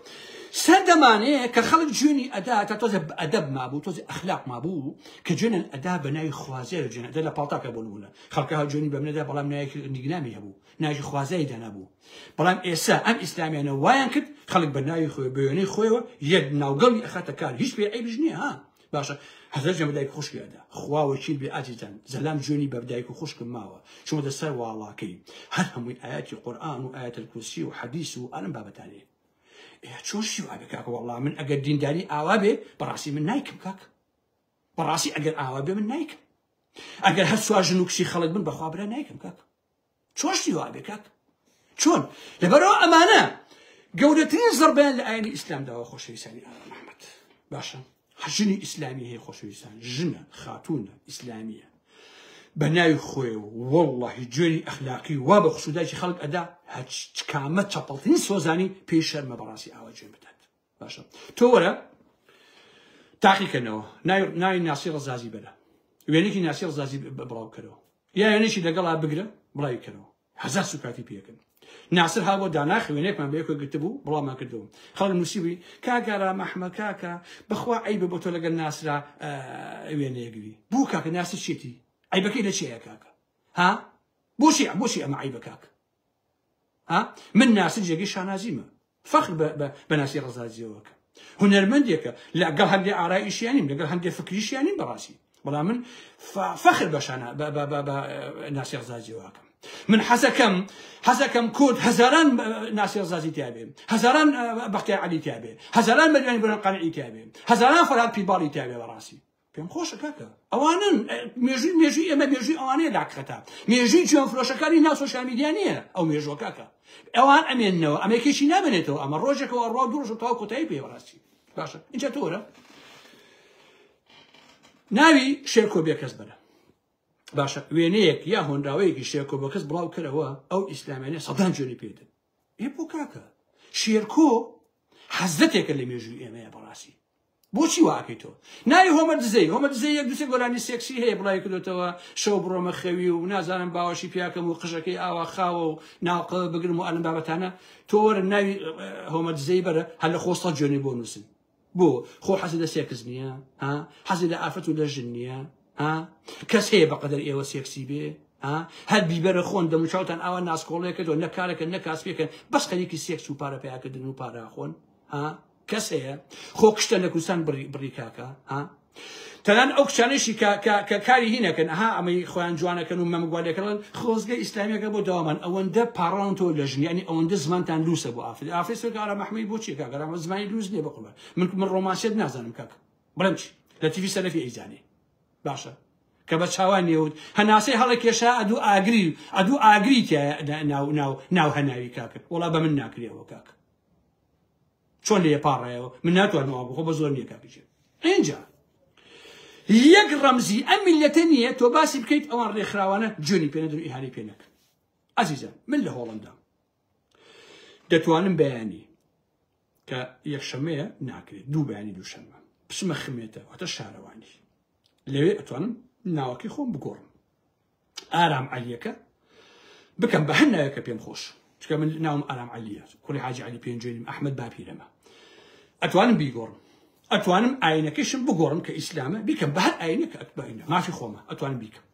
سەردەمانەیە کە خەڵک جوێنی ئەدا تا تۆزێ ئەدەب مابوو تۆزێ ئەخلاق مابوو کە جوێنن ئەدا بە ناوی خوازیارە جوێن ئەدا لە پاڵتاکە بۆ نمونە خەڵکە هەر جوێنی بە منەدا بەڵام ناوێکی نیگنامی هەبوو ناوی خوازیاری دانابوو بەڵام ئێستا ئەم ئیسلامیانە وایان کرد خەڵک بە ناوی خۆی بە وێنەی خۆیەوە یەک ناوگەڵی ئەخاتە کار هیچ پێ عەیبش نییە ها باشە هەزار جوێن بە دایک خوشکی ئەدا خوا وەکیل بێ ئازیزان زەلام جوێنی بە دایک و خوشکم ماوە چوومەتە سەر واڵاکەی هەر هەمووی ئاەتی قورئان و ئاەت الکورسی و حەدیس و ئەم بابەتانەیە ئێ چۆن شی وا بێ کاکە وەڵا من ئەگەر دینداری ئاوا بێ بەڕاستی من نایکەم کاک بەڕاستی ئەگەر ئاوا بێ من نایکەم ئەگەر هەر سوار ژن و کچی خەڵک بن بەخوا برا نایکەم کاک چۆن شتی وا بێ کاک چۆن لەبەرەوە ئەمانە گەورەترین زەربەیان لە ئاینی ئیسلام داوە خۆشەویستانی ئارام ئەحمەد باشە ژنی ئیسلامی هەیە خۆشەویستان ژنە خاتونە ئیسلامیە. بە ناوی خۆیەوە وەڵڵاهی جوێنی ئەخلاقی وا بە خوشودایکی خەڵک ئەدا هەچ کامە چەپەڵترین سۆزانی پێی شەرمە بەڕاستی ئاوا جوێن بدات. باشە تۆ وەرە تاقیکەنەوە ناوی ناسی ڕزازی بەرە وێنێکی ناسی ڕزازی بڵاوکەرەوە یا وێنێکی لەگەڵا بگرە بڵاوی کەرەوە هەزار سوکاتی پێکن ناسر ها بۆ داناخ وێنێکمان بەیەکەوە گرتبوو بڵاومان کردەوە خەڵک نووسیبووی کاکە رام ئەحمە کاکە بەخوا عەیبە بۆ تۆ لەگەڵ ناسرا وێنەیەگری بۆ کاکە ناسر چێتی عەیبەکەی لە چییە کاکە ها بۆچی بۆچی ئەمە عەیبە کاکە ها من ناسر جێگەی شانازیمە فەخر بە ناسی ڕەزازیەوە کە هونەرمەندێکە لەگەڵ هەندێ ئارایشیانیم لەگەڵ هەندێ فکریشیانیم بەڕاستی بەڵام من فەخر بە شانە بە ناسی ڕەزازیەوە کەم من حەزەکەم حەزەکەم کورد هەزاران ناسی ڕەزازی تیابێ هەزاران بەختیار عەلی تیابێ هەزاران مەریوانی بورهان قانعی تیابێ هەزاران فەرهاد پیرباڵی تیابێ بەڕاستی پێم خۆشە کاکە ئەوانن مێژووی مێژووی ئێمە مێژووی ئەوانەیە لاکخەتا مێژووی جوێن فرۆشەکانی ناو سۆشیال میدیا نییە ئەو مێژووە کاکە ئەوان ئەمێننەوە ئەمێکیشی نامێنێتەوە ئەمە ڕۆژێکەوە ئەڕوا دوو ڕۆژ تەواو کۆتایی پێ بەڕاستی باشە اینجا تۆرە ناوی شێرکۆ بێکەس بەرە باشە وێنەیەک یا هۆنراوەیەکی شێرکۆ بێکەس بڵاو کەرەوە ئەو ئیسلامیانە سەدان جوێنی پێدن ئێ بۆ کاکە شێرکۆ حەزرەتێکە لە مێژووی ئێمەیە بەڕاستی بۆچی وا ئەکەی تۆ ناوی هۆمەر دزەی هۆمەر دزەی یەک دوسێ گۆرانی سێکسی هەیە بڵاوی کردوتەوە شەو بڕۆمە خەوی و نازانم باوەشی پیاکەم و قژەکەی ئاوا خاوە و ناوقە بگرم و ئەلم بابەتانە تۆ وەرە ناوی هۆمەر دزەی بەرە هەر لە خۆ سەد جوێنی بۆ نووسن بۆ خۆ حەزی لە سێکس نییە ها حەزی لە ئافرەت و لە ژن نییە ها کەس هەیە بەقەدەر ئێوە سێکسی بێ ها هەر بیبەرە خۆن دەموچاوتان ئاوا ناسکۆڵێکردەوە نە کارەکەن نە کاسپێکەن بەس خەریکی سێکس و پارە پیاکردن و پارە خۆن ها کەس هەیە خۆ کشتە لە کوردستان بڕی بڕی کاکە ها تەنان ئەو کچانەشی کە کاری هینەکەن ها ئەمەی خۆیان جوانەکەن و مەمگوالەکەڵن خۆزگە ئیسلامیەکە بۆ داوامان ئەوەندە پاڕان تۆ لە ژن ینی ئەوەندە زمانتان لوسە بۆ ئافرەت ئافرەت سۆکە ئارام ئەحمەی بۆ چیە کاکە ئارام زمانی لوس نییە بە قوربان من من ڕۆمانسیەت نازانم کاکە بڵێم چی لە تیڤی سەلەفی ئەیزانێ باشە کە بە چاوان نێوت هەناسەی هەڵە کێشا ئەدوو ئاگری ئەدوو ئاگری تیا ناو ناو ناو هەناوی کاکە وەڵا بە من ناکرێەوە کاکە چۆن لێ پاڕایەوە من ناتوانم ئەوە بخۆ بە زۆر نییە کاکە گیان ئینجا یەک ڕەمزی ئەم میلەتە نییە تۆ باسی بکەیت ئەوان ڕێکخراوانە جوێنی پێ نەدەن و ئیهانەی پێ نەکەن ئازیزان من لە هۆڵەندا دەتوانم بەیانی کە یەکشەمەیە ناکرێت دوو بەیانی دووشەممە بچمە خمێتە واتە شارەوانی لەوێ ئەتوانم ناوەکەی خۆم بگۆڕم ئارام عەلیەکە بکەم بە هەر ناوێکە پێم خۆش چکە من ناوم ئارام عەلیە کوڕی حاجی عەلی پێنجوێنیم ئەحمەد باپیرەمە ئەتوانم بیگۆڕم ئەتوانم ئاینەکەشم بگۆڕم کە ئیسلامە بیکەم بە هەر ئاینێک ئەتبینە مافی خۆمە ئەتوانم بیکەم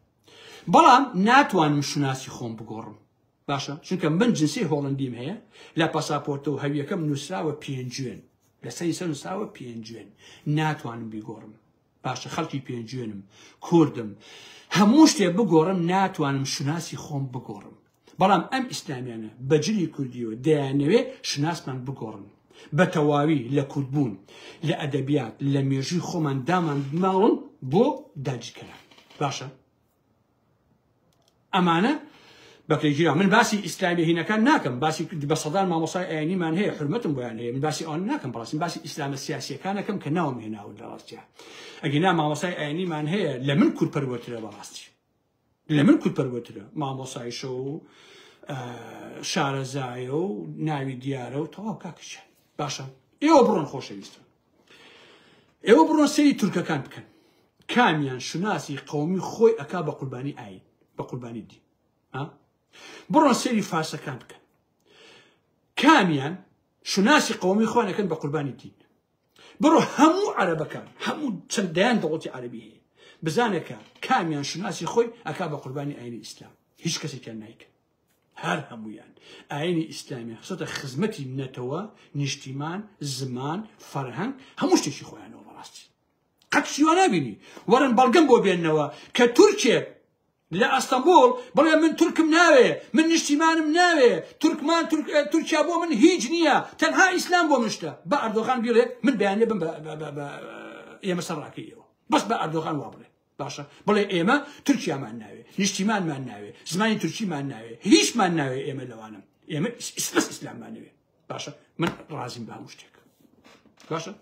بەڵام ناتوانم شوناسی خۆم بگۆڕم باشە چونکە من جنسی هۆڵندیم هەیە لە پاساپۆرتە و هەویەکەم نووسراوە پێنجوێن لەسەری سەر نووسراوە پێنجوێن ناتوانم بیگۆڕم باشە خەڵکی پێنجوێنم کوردم هەموو شتێ بگۆڕم ناتوانم شوناسی خۆم بگۆڕم بەڵام ئەم ئیسلامیانە بە جلی کوردیەوە دەیانەوێ شوناسمان بگۆڕن بە تەواوی لە کوردبوون لە ئەدەبیات لە مێژووی خۆمان دامان بماڵن بۆ داگیرکەران باشە ئەمانە بەکرێگیرا من باسی ئیسلامی هینەکان ناکەم باسی بە سەدان مامۆسای ئاینیمان هەیە حرمەتم بۆیان هەیە من باسی ئەوان ناکەم بەڕاستی باسی ئیسلامە سیاسیەکانەکەم کە ناوم هێناون لە ڕاستیا ئەگینا مامۆسای ئاینیمان هەیە لە من کوردپەروەرترە بەڕاستی لە من کوردپەروەرترە مامۆسایشە و شارەزایە و ناوی دیارە و تەواو کاکەچیان باشە ئێوە بڕۆن خۆشەویستن ئێوە بڕۆن سەیری تورکەکان بکەن کامیان شوناسی قەومی خۆی ئەکا بە قوربانی ئاین بە قوربانی دین بڕۆن سەیری فارسەکان بکەن کامیان شوناسی قەومی خۆیان ئەکەن بە قوربانی دین بڕۆ هەموو عەرەبەکان هەموو چەند دەیان دەوڵەتی عەرەبی هەیە بزانێکە کامیان شوناسی خۆی ئەکا بە قوربانی ئاینی ئیسلام هیچ کەسێکیان نایکەن هەر هەموویان ئاینی ئیسلامیان خستۆتە خزمەتی نەتەوە، نیشتیمان، زمان، فەرهەنگ، هەموو شتێکی خۆیانەوە بەڕاستی قەت شتی وا نابینی وەرن بەڵگەم بۆ بێننەوە کە تورکێک لە ئەستەنبوڵ بڵێ من تورکم ناوێ من نیشتیمانم ناوێ تورکمان تورکیا بۆ من هیچ نییە تەنها ئیسلام بۆ من شتە بە ئەردۆغان بیڵێ من بەیانێ بم بە ئێمە سەر ڕاکەیەوە بەس بە ئەردۆغان وا بڵێ باشە بڵێ ئێمە تورکیامان ناوێ نیشتیمانمان ناوێ زمانی تورکیمان ناوێ هیچمان ناوێ ئێمە لەوانم ئێمە بەس ئیسلاممان ناوێ باشە من ڕازیم بە هەموو شتێک باشە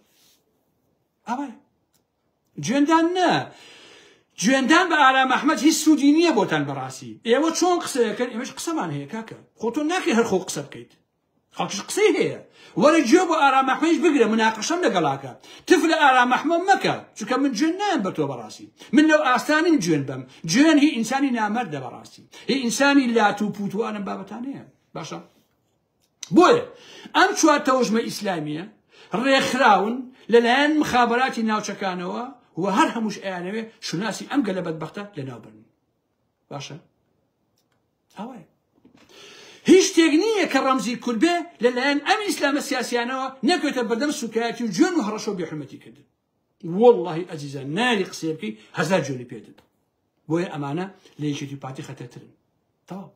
ئەوە جوێندان نا. جوێندان بە ئارام ئەحمەد هیچ سوودی نییە بۆتان بەڕاستی ئێوە چۆن قسەیەکەن ئێمەش قسەمان هەیە کاکە خۆ تۆ ناکرێ هەر خۆ قسە بکەیت خەڵکیش قسەی هەیە وەرە گوێ بۆ ئارام ئەحمەدیش بگرە مناقەشەم لەگەڵاکە تف لە ئارام ئەحمەد مەکە چونکە من جوێن نایەم بە تۆ بەڕاستی من لەو ئاستانیم جوێن بەم جوێن هی ئینسانی نامەردە بەڕاستی هی ئینسانی لات و پوت و ئەم بابەتانەیە باشە بۆیە ئەم چوار تەوژمە ئیسلامیە ڕێکخراون لەلایەن مخابراتی ناوچەکانەوە و هەر هەمووش ئەیانەوێ شوناسی ئەم گەلە بەدبەختە لەناو بەرن باشە ئەوەیە هیچ شتێک نییە کە ڕەمزی کورد بێ لەلایەن ئەم ئیسلامە سیاسیانەوە نەکەوێتە بەردەم سوکایەتی و جوێن و هەڕەشە و بێحرمەتی کردن واللهی ئەزیزان ناری قسەیە بکەی هەزار جوێنی پێدن بۆیە ئەمانە لە یەکێتی پارتی خەتەرترن تەواو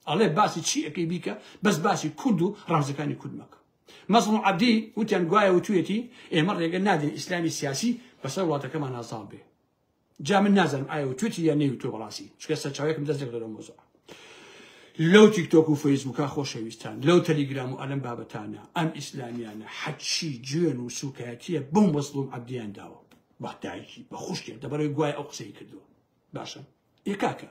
ئەڵێ باسی چی ئەکەی بیکە بەس باسی کورد و ڕەمزەکانی کورد مەکە مەزڵوم عەبدی وتیان گوایە وتویەتی ئێمە ڕێگە نادەین ئیسلامی سیاسی بەسەر وڵاتەکەمان نازاڵ بێ جا من نازانم ئایا وتویەتی یان نەیوتووە بەڕاستی چونکە سەرچاوەیەکم دەست نەکەوتووە لەو مەوزوعە لەو تیک تۆک و فەیسبووکە خۆشەویستان لەو تەلیگرام و ئەلەم بابەتانە ئەم ئیسلامیانە حەچی جوێن و سوکایەتیە بەو مەزڵوم عەبدیان داوە بە دایکی بە خوشکێک دەبەرەوەی گوایە ئەو قسەی کردووە باشە ئێ کاکە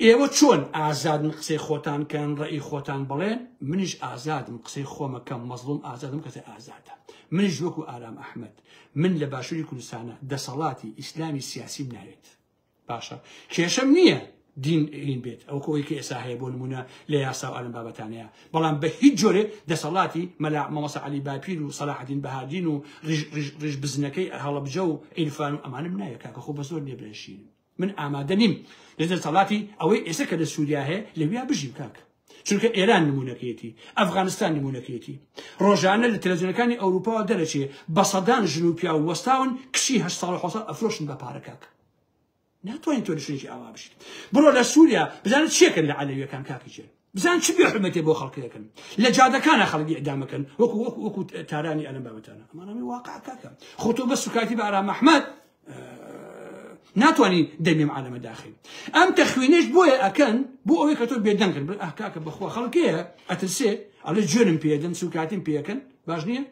ئێوە چۆن ئازادن قسەی خۆتان کەن ڕێی خۆتان بڵێن منیش ئازادم قسەی خۆمەکەم مەزڵوم ئازادم کەسە ئازادە منیش وەکو ئارام ئەحمد من لە باشووری کوردستانە دەسەڵاتی ئیسلامی سیاسیم ناوێت باشە کێشەم نییە دین هین بێت ئەو کۆی کە ئێسا هەیە بۆ نمونە لە یاسا و ئەلم بابەتانەیە بەڵام بە هیچ جۆرێ دەسەڵاتی مەلا مامۆستا عەلی باپیر و سەلاحەدین بەهادین و ڕیش بزنەکەی هەڵەبجە و عیرفان و ئەمانم ناوێت کاکە خۆ بە زۆر نییە برێشینم من ئامادە نیم لە دەسەڵاتی ئەوەی ئێستا کە لە سووریا هەیە لەویا بژیم کاکە چونکە ئێران نمونەکەیەتی ئەفغانستان نمونەکەیەتی ڕۆژانە لە تەلەڤیزیۆنەکانی ئەوروپاوە دەرەچێ بە سەدان ژن و پیاو وەستاون کچی هەشت ساڵ و حەوت ساڵ ئەفرۆشن بە پارە کاکە ناتوانین تۆ لە شوێنێکی ئاوا بژیت بڕۆ لە سووریا بزانە چیەکەن لە عەلەویەکان کاکی چێن بزان چ بێحرمەتێ بۆ خەڵکەکەن لە جادەکانە خەڵکی ئیعدامەکەن وەکو وەکو وەکو تارانی ئەلەم بابەتانە ئەمانە واقع کاکە خۆ تۆ بە سوکاتی بە ئارام ئەحمەد ناتوانانی دەمیم عالەمە داخی ئەم تەخوینەش بۆیە ئەکەن بۆ ئەوەی کە تۆ بێدەنگن بڵێ ئاه کاکە بەخوا خەڵکەیە ئەترسێ ئەڵێ جوێنم پێدەن سوکاتیم پێەکەن باش نییە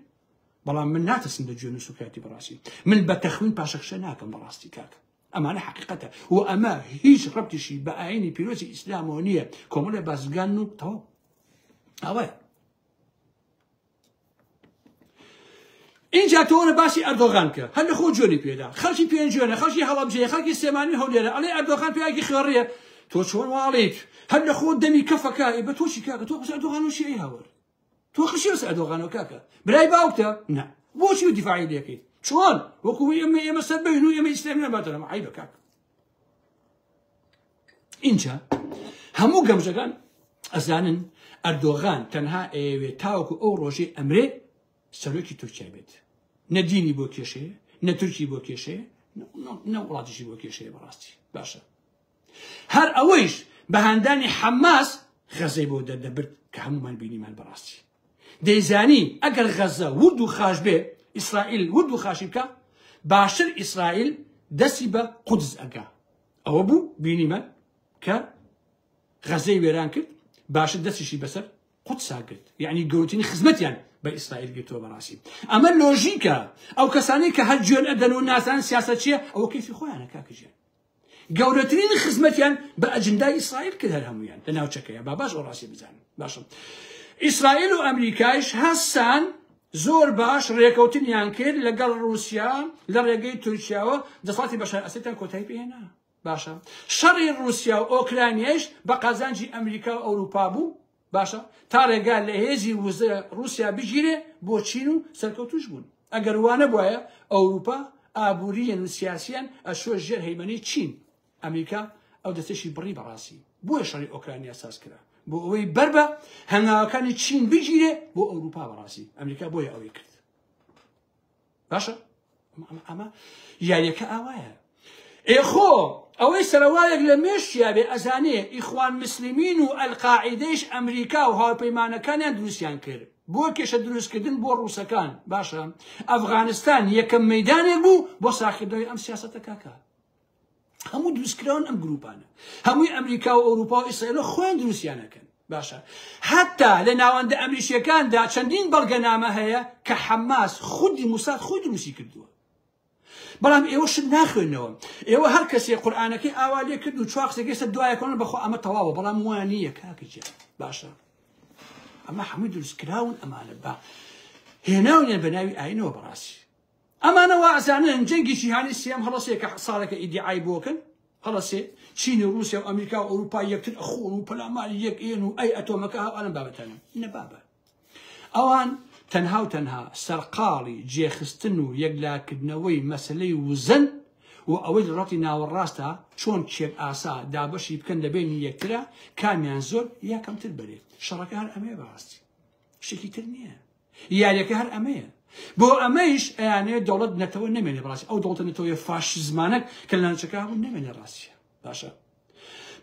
بەڵام من ناترسم لە جوێن و سوکایەتی بەڕاستی من بە تەخوین پاشەکشە ناکەم بەڕاستی کاکە ئەمانە حقیقەتە و ئەمە هیچ ڕەبتیشی بە ئاینی پیرۆزی ئیسلامەوە نییە کۆمەڵێ بازرگان و تەواو ئەوەیە اینجا تۆ وەرە باسی ئەردۆغان کە هەر لە خۆ جوێنی پێدا خەڵکی پێنجوێنە خەڵکی هەڵەبجەیە خەڵکی سلێمانی هەولێرە ئەڵێ ئەردۆغان پیاوێکی خوێڕیە تۆ چۆن واڵیت هەر لە خۆ دەمی کەفەکە بە تۆشی کاکە تۆ قسە ئەردۆغان و شیعی هاوەر تۆ خشی بەس ئەردۆغانەوە کاکە برای باوکتە نا بۆچی و دیفاعی لەکەیت چۆن وەکو ئێمە ئێمە سەر بین و ئێمە ئیسلامی نەباتەوە عیبە کاکە اینجا هەموو گەمژەکان ئەزانن ئەردۆغان تەنها ئەیەوێت تاوەکو ئەو ڕۆژەی ئەمرێ سەرۆکی تورکیا بێت نە دینی بۆ کێشەیە نە تورکی بۆ کێشەیە نە وڵاتیشی بۆ کێشەیە بەڕاستی باشە هەر ئەوەیش بە هاندانی حەماس غەزەی بۆ دەردەبرد کە هەمومان بینیمان بەڕاستی دەیزانی ئەگەر غەزە ورد و خاش بێ ئیسرائیل ورد و خاشی بکە باشتر ئیسرائیل دەستی بە قودس ئەگا ئەوە بوو بینیمان کە غەزەی وێران کرد باشتر دەستیشی بەسەر قودسا گرت یعنی گەورەترین خزمەتیان بە ئیسرائیل گرتووە بەڕاستی ئەمە لۆژیکە ئەو کەسانەی کە هەر جوێن ئەدەن و نازان سیاسەت چییە ئەوە کەیفی خۆیانە کاکە گیان گەورەترین خزمەتیان بە ئەجندای ئیسرائیل کرد هەر هەمویان لە ناوچەکەیە با باش ئەو ڕاستی بزانن باشە ئیسرائیل و ئەمریکایش هەستان زۆر باش ڕێکەوتنیان کرد لەگەڵ رووسیا لە ڕێگەی تورکیاوە دەسەڵاتی بەشار ئەسەدیان کۆتایی پێهێنا باشە شەڕی رووسیا و ئۆکرانیایش بە قازانجی ئەمریکا و ئەوروپا بوو باشە تا ڕێگا لە هێزی وزە ڕوسیا بگیرێ بۆ چین و سەرکەوتوش بوون ئەگەر وانەبوایە ئەوروپا ئابووریەن و سیاسیان ئەچوە ژێر هەیمەنەی چین ئەمریکا ئەو دەستێکی بڕی بەڕاستی بۆیە شەڕی ئۆکرانیا ساز کرا بۆ ئەوەی بەر بە هەنگاوەکانی چین بگیرێ بۆ ئەوروپا بەڕاستی ئەمریکا بۆیە ئەوەی کرد باشە ئەمە یاریەکە ئاوایە ئێخۆ ئەوەی سەرەوایەک لە مێشیا بێ ئەزانێ ئیخوان مسلمین و ئەلقاعیدەیش ئەمریکا و هاوپەیمانەکانیان دروستیان کرد بۆ کێشە دروستکردن بۆ ڕووسەکان باشە ئەفغانستان یەکەم مەدانێک بوو بۆ ساخکردنەوەی ئەم سیاسەتە کاکە هەموو دروستکراون ئەم گروپانە هەمووی ئەمریکا و ئەوروپا و ئیسرائیل خۆیان دروستیانەکەن باشە حتا لە ناوەندە ئەمریکیەکاندا چەندین بەڵگەنامە هەیە کە حەماس خودی موساد خۆی دروستی کردووە. بەڵام ئێوە شت ناخوێنەوە. ئێوە هەر کەسێ قورئانەکەی ئاوا لێ کرد و چوار قسەکەی سەر دوایە کۆن بەخوا ئەمە تەواوە، بەڵام وا نییە کاکە گیان. باشە ئەمە هەمووی دروستکراون، ئەمانە بە هێناونیان بە ناوی ئاینەوە. بەڕاستی ئەمانە وا ئەزانن جەنگی جیهانی سێم هەڵەسێ کە ساڵێکە ئیدیعای بۆکەن هەڵەسێ، چین و رووسیا و ئەمریکا و ئەوروپا یەکتر ئەخۆن و پەلاماری یەک ئێن و ئەی ئەتۆمەکە هاو ئەلم بابەتانە. نە بابە، ئەوان تەنها و تەنها سەرقاڵی جێخستن و یەکلاکردنەوەی مەسلەی وزن و ئەوەی لە ڕەتی ناوەڕاستە چۆن کێک ئاسا دابەشی بکەن لە بینی یەکترە، کامیان زۆر یا کەمتر بەرێت. شەڕەکە هەر ئەمەیە بەڕاستی، شتێکی تر نییە. یاریەکە هەر ئەمەیە. بۆ ئەمەیش ئەیانەوێت دەوڵەت نەتەوە نەمێنێ بەڕاستی، ئەو دەوڵەتە نەتەوەیە فاشیزمانە کە لە ناوچەکە هەبوو نەمێنێ ڕاستیە. باشە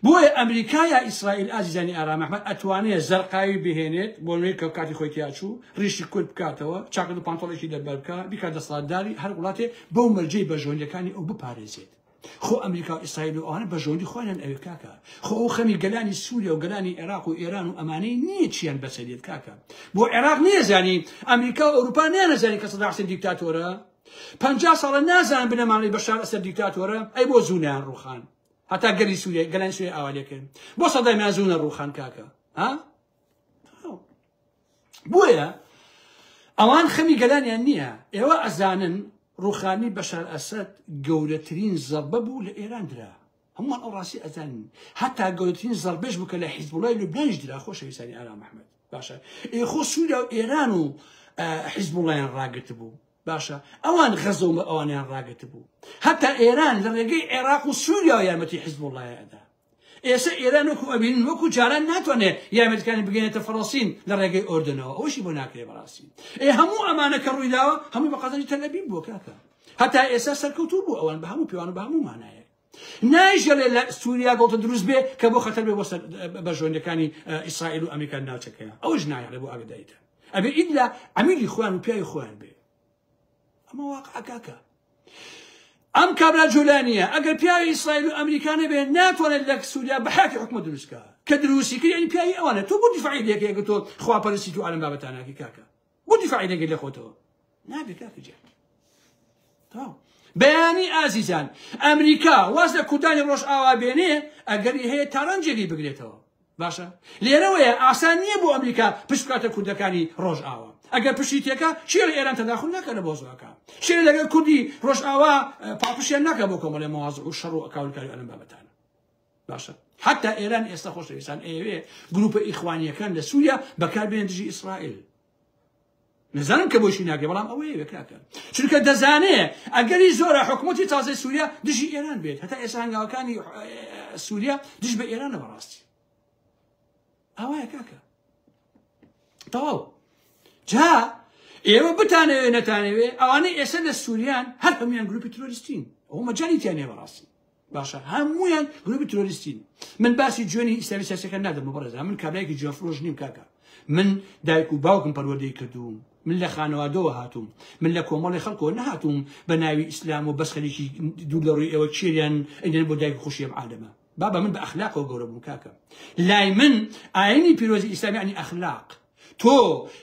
بۆیە ئەمریکا یا ئیسرائیل ئازیزانی ئارام ئەحمەد ئەتوانێ زەرقاوی بهێنێت بۆ نوێی کە کاتی خۆی تیاچوو ڕیشی کورد بکاتەوە، چاکەت و پانتۆڵێکی لەبەر بکا، بیکات دەسەڵاتداری هەر وڵاتێ بەو مەرجەی بەرژەوەندیەکانی ئەو بپارێزێت. خۆ ئەمریکا و ئیسرائیل و ئەوانە بەرژەوەندی خۆیان ئەوێ کاکە. خۆ ئەو خەمی گەلانی سووریا و گەلانی عێراق و ئێران و ئەمانەی نییە چیان بەسەریت کاکە. بۆ عێراق نییەزانی، ئەمریکا و ئەوروپا نیانەزانی کە سەدام حسێن دیکتاتۆرە، 50 ساڵە نازان بنەماڵەی بەشار ئەسەد دیکتاتۆرە، ئەی بۆ زوو نایان ڕووخان هەتا گەلی سووریا گەلانی سووریا ئاوا لێکرد؟ بۆ سەدامیان زوو نەڕووخان کاکە؟ ها بۆیە ئەوان خەمی گەلانیان نییە. ئێوە ئەزانن ڕوخانی بەشار ئەسەد گەورەترین زەربە بوو لە ئێران درا، هەمووان ئەو ڕاستی ئەزانن. هەتا گەورەترین زەربەش بوو کە لە حیزبوڵای لوبنانیش درا خۆشەویستانی ئارام ئەحمەد. باشە ئێ خۆ سووریا و ئێران و حیزبوڵایان ڕاگرت بوو. باشە ئەوان غەزە و ئەوانیان ڕاگرت بوو. هەتا ئێران لە ڕێگەی عێراق و سووریا یارمەتی حیزبوڵای ئەدا. ئێستا ئێران وەکو ئەبینن وەکو جاران ناتوانێت یارمەتیەکانی بگەێنێتە فەڵەستین لە ڕێگەی ئۆردنەوە، ئەوەشی بۆ ناکرێ بەڕاستی. ئێ هەموو ئەمانە کە ڕوویداوە هەمووی بە قازانجی تەلئەبیب بووە کاکە. هەتا ئێستا سەرکەوتوو بوو ئەوان بە هەموو پێوان و بە هەموو مانایەک. نایژێڵێ لە سووریا گۆڵتە دروست بێ کە بۆ خەتەر بێ بۆ بەرژەوەندیەکانی ئیسرائیل و ئەمریکا ناوچەکەیە، ئەوش نایەڵێ بۆ ئاگدایتە. ئەبێ ئیلا عەمیلی خۆیان و پیاوی خۆیان بێ. ئەمە واقع کاکە. ئەم کابرا جۆلانیە ئەگەر پیاوی ئیسرائیل و ئەمریکا نەبێ ناتوانێت لە سووریا بە حیاتی حکومەت دروست بکا. کە دروستی کرد یعنی پیاوی ئەوانە. تۆ بۆ دیفاعی لێکەی ئەگەر تۆ خواپەرستی تو ئالەم بابەتاناکی کاکە؟ بۆ دیفاعی لێکەی لە خۆتەوە؟ نابێ کاکە گیان. تەواو. بەیانی ئازیزان ئەمریکا واز لە کوردانی ڕۆژئاوا بێنێ ئەگەری هەیە تاران جێگەی بگرێتەوە. باشە لێرەوەیە ئاسان نییە بۆ ئەمریکا پشت بکاتە کوردەکانی ڕۆژئاوا. ئەگەر پشتی تێکا چێ لە ئێران تەداخل ناکە لە بۆزەکە، چێ لەگەڵ کوردی ڕۆژئاوا پاڵپشتیان ناکە بۆ کۆمەڵێ مەوازع و شەڕ و ئەکاولکاری ئەلم بابەتانە. باشە حتا ئێران ئێستا خۆشەویستان ئەیەوێ گروپە ئیخوانیەکان لە سووریا بەکاربێنن دژی ئیسرائیل. نزانم کە بۆشی ناگەی بەڵام ئەوەیە کاکە، چونکە دەزانێ ئەگەری زۆرە حکوومەتی تازەی سووریا دژی ئێران بێت. هەتا ئێستا هەنگاوەکانی سووریا دژ بە ئێرانە بەڕاستی. ئاوایە کاکە. تەواو. جا ئێوە بتانەوێ نەتانەوێ ئەوانەی ئێستا لە سووریان هەر هەمویان گروپی ترۆریستین، ئەوە مەجالی تیان نییە بەڕاستی. باشە هەمویان گروپی ترۆریستین. من باسی جوێنی ئیسلامی سیاسیەکان نادەم بەڕێزا، من کابرایەکی جوێنفرۆش نیم کاکە. من دایک و باوکم پەروەردەی کردووم، من لە خانەوادەوە هاتووم، من لە کۆمەڵی خەڵکەوە نەهاتووم بە ناوی ئیسلام و بەس خەریکی دوور لە ڕووی ئێوە چێریان ئەینەن بۆ دایک و خوشی ئەم عالەمە. بابا من بە ئەخلاقەوە گەورە بووم کاکە. لای من ئاینی پیرۆزی ئیسلام یعنی ئەخلاق. تۆ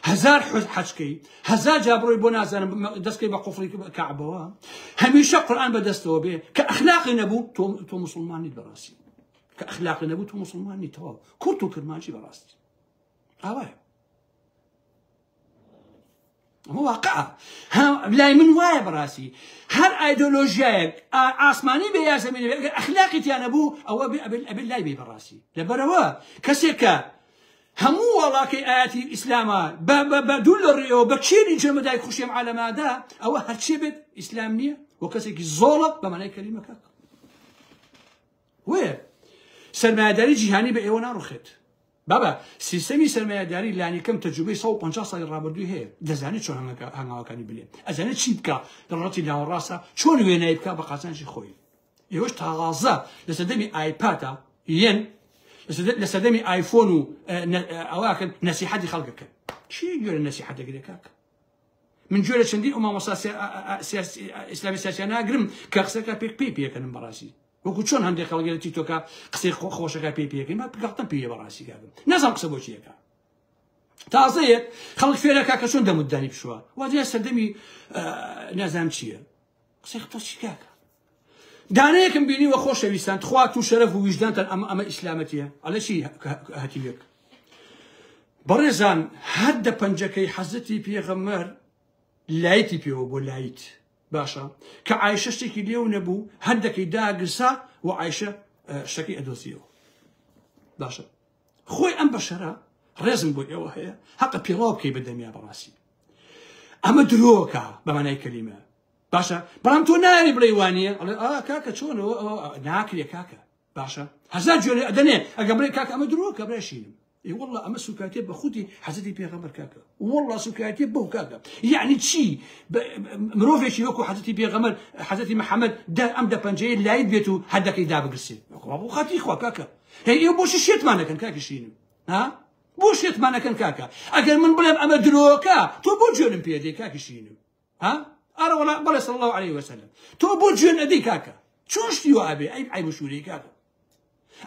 هەزار حەجکەی، هەزار جا بڕۆی بۆ نازانم دەستکەی بە قوفڵی کەعبەوە، هەمیشە قورئان بەدەستەوە بێ کە ئەخلاقی نەبوو تۆ مسلمان نیت بەڕاستی. کە ئەخلاقی نەبوو تۆ مسلمان نیت. تەواو کورت و کرمانجی بەڕاستی ئاوایە. ئەمە واقعە. لای من وایە بەڕاستی هەر ئایدۆلۆژیایەک ئاسمانی بێ یا زەمینی بێ ئەگەر ئەخلاقی تیا نەبوو ئەوە ئەبێ لای بێ بەڕاستی. لەبەرەوە کەسێک کە هەموو وڵاکەی ئاەتی ئیسلامە بە دوور لە ڕێەوە بە کێری جێمە دایک خوشی ئەم عالەمادا، ئەوە هەرچێ بێت ئیسلام نییە و کەسێکی زۆڵە بە مانای کەلیمەکە. وەیە سەرمایەداری جیهانی بە ئێوە ناڕوخێت. بابا سیستەمی سەرمایەداری لانیکەم تەجروبەی 150 ساڵی ڕابردووی هەیە، دەزانێت چۆن هەنگاوەکانی بنێت، ئەزانێت چی بکا لە ڕەتی ناوەڕاستە، چۆن وێنای بکا بە قازانجی خۆی. ئێوەش تازە لە سەردەمی ئایپادا یەن، لە سەردەمی ئایفۆن و ئەوەکەن نەسیحەتی خەڵکەکەن. چی گوێ لە نەسیحەت دەگرێت کاکە؟ من گوێ لە چەندین ئەو مامۆستا ئیسلامی سیاسیان ناگرم کە قسەکە پێک پێی پێکەنم بەڕاستی. وەکو چۆن هەندێک خەڵک لە تیکتۆکە قسەی خۆشەکە پێی پێکەن، با گەڵتەم پێیە بەڕاستی کاکە. نازانم قسە بۆ چیەکە. تازەیەک خەڵک فێرەکە کە چۆن دەمت دانی بشووە، وا دیارە سەردەمی نازانم چییە. قسەی خۆ چی کاکە؟ دانەیەکم بینیوە خۆشەویستان تخوا تو شەرەف و ویژدانتان ئەمە ئەمە ئیسلامەتیە ئەلە چی هەتیوێک بەڕێزان هەر دە پەنجەکەی حەزرەتی پێغەمبەر لایتی پێوە بۆ لایت باشە کە عیشە شتێکی لێو نەبوو هەندەکەی داگرسا و عیشە شتەکەی ئەدۆزیەوە باشە خۆی ئەم بەشەرە ڕێزم بۆ ئێوە هەیە حەقە پێڵاو بکەی بە دەمیا بەڕاستی ئەمە درۆکە بەمانای کەلیمە باشە بەڵام تۆ نایەری بڵێی وانییە ئەڵێ ئا کاکە چۆن ناکرێ کاکە باشە هەزار جوێنێ ئەدەنێ ئەگە بڵێ کاکە ئەمە درۆکە برای شیرم ئێ والله ئەمە سوکایەتیە بە خودی حەزرەتی پێغەمبەر کاکە والله سوکایەتیە بەو کاکە یعنی چی مرۆڤێکی وەکو حەزرەتی پێغەمبەر حەزرەتی محەممەد ئەم دە پەنجەیە لایت بێت و هەردەکەی دابگرسێ بۆ خاتی خوا کاکە هەی ئێوە بۆشی شێتمان دەکەن کاکی شیرم ها بۆ شێتمان ئەکەن کاکە ئەگەر من بڵێم ئەمە درۆکە تۆ بۆ جوێنم پێدەی کاکی شیرم ها ئەرە وەڵا بەڵێ صلی الله علیه وسلم تۆ بۆ جوێن ئەدەی کاکە چۆن شتی وا ئەبێ ئەی عیب و شوورەی کاکە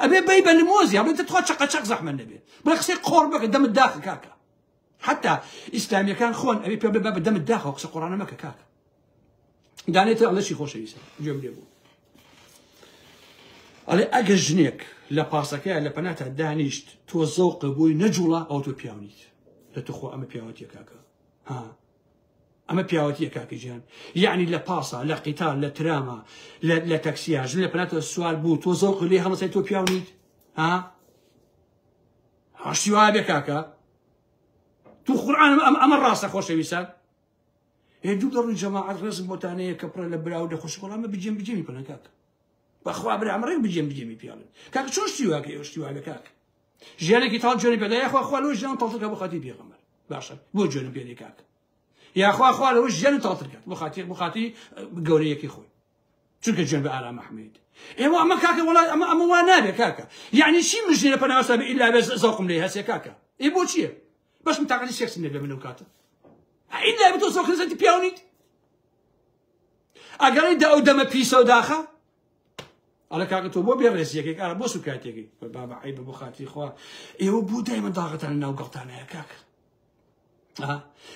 ئەبێ بەی بە لمۆزی ئەڵێ تخوا چەقە چەق زەحمە نەبێ بڵێ قسەی قۆڕ بکە دەمت داخە کاکە حتا ئیسلامیەکان خۆن ئەبێ پێ بڵێ بە دەمت داخەوە قسە قۆڕانە مەکە کاکە دانێتە ئەڵێ چی خۆشەویستە گوێم لێ بوو ئەڵێ ئەگەر ژنێک لە پاسەکەیان لە پەناتا دانیشت تۆ زەوقە بۆی نەجوڵا ئەو تۆ پیاونیت لە توخوا ئەمە پیاوەتیە کاکە ها ئەمە پیاوەتیە کاکە گیان یعنی لە پاسا لە قیتار لە تراما لە تەکسیا ژن لە پەناتەوە سوار بوو تۆ زەوق لێ هەڵەسای تۆ پیاو نیت ها هەشتی وا بێ کاکە تو قورئان ئەم ئەمە ڕاستە خۆشەویستان ئێ دوو دەڕووی جەماعەت ڕێزم بۆتانەیە کە پڕە لە برا و لە خوشک وەڵام بجێم بجێمی پەنە کاکە بەخوا برا ئەمە ڕێک بجێم بجێمی پیاڵن کاکە چۆن شتی واکە ئێوە شتی واکە کاکە ژیانێکی تاڵ جوێنی پێدا یاخوا خوا لەوە ژیان تاڵتر کە بۆ خاتری پێغەمبەر باشە بۆ جوێنم پێ کاک یاخوا خوا لەوە ژیان تاڵتر کات بۆ خاتری بۆ خاتری گەورەیەکی خۆی چونکە جوێن بە ئارام ئەحمەد ئێوە ئەمە کاکە وڵا ئەمە ئەمە وا نابێ کاکە یعنی چی من ژنە پەناوەسا بێ ئیلا بێ زەوقم لێ هەسێ کاکە ئێ بۆ چییە بەس من تاقەتی سێکسم نەبێ من ئەو کاتە ئیلا بێ تۆ زەوق لەسەر پیاو نیت ئەگەر دە ئەو دەمە پیسە و داخە ئەڵێ کاکە تۆ بۆ بێ ڕێزیەکەی ئارا بۆ سوکایەتێکی بابا عیبە بۆ خاتری خوا ئێوە بۆ دایمە داغتان ناو گەڵتانەیە کاکە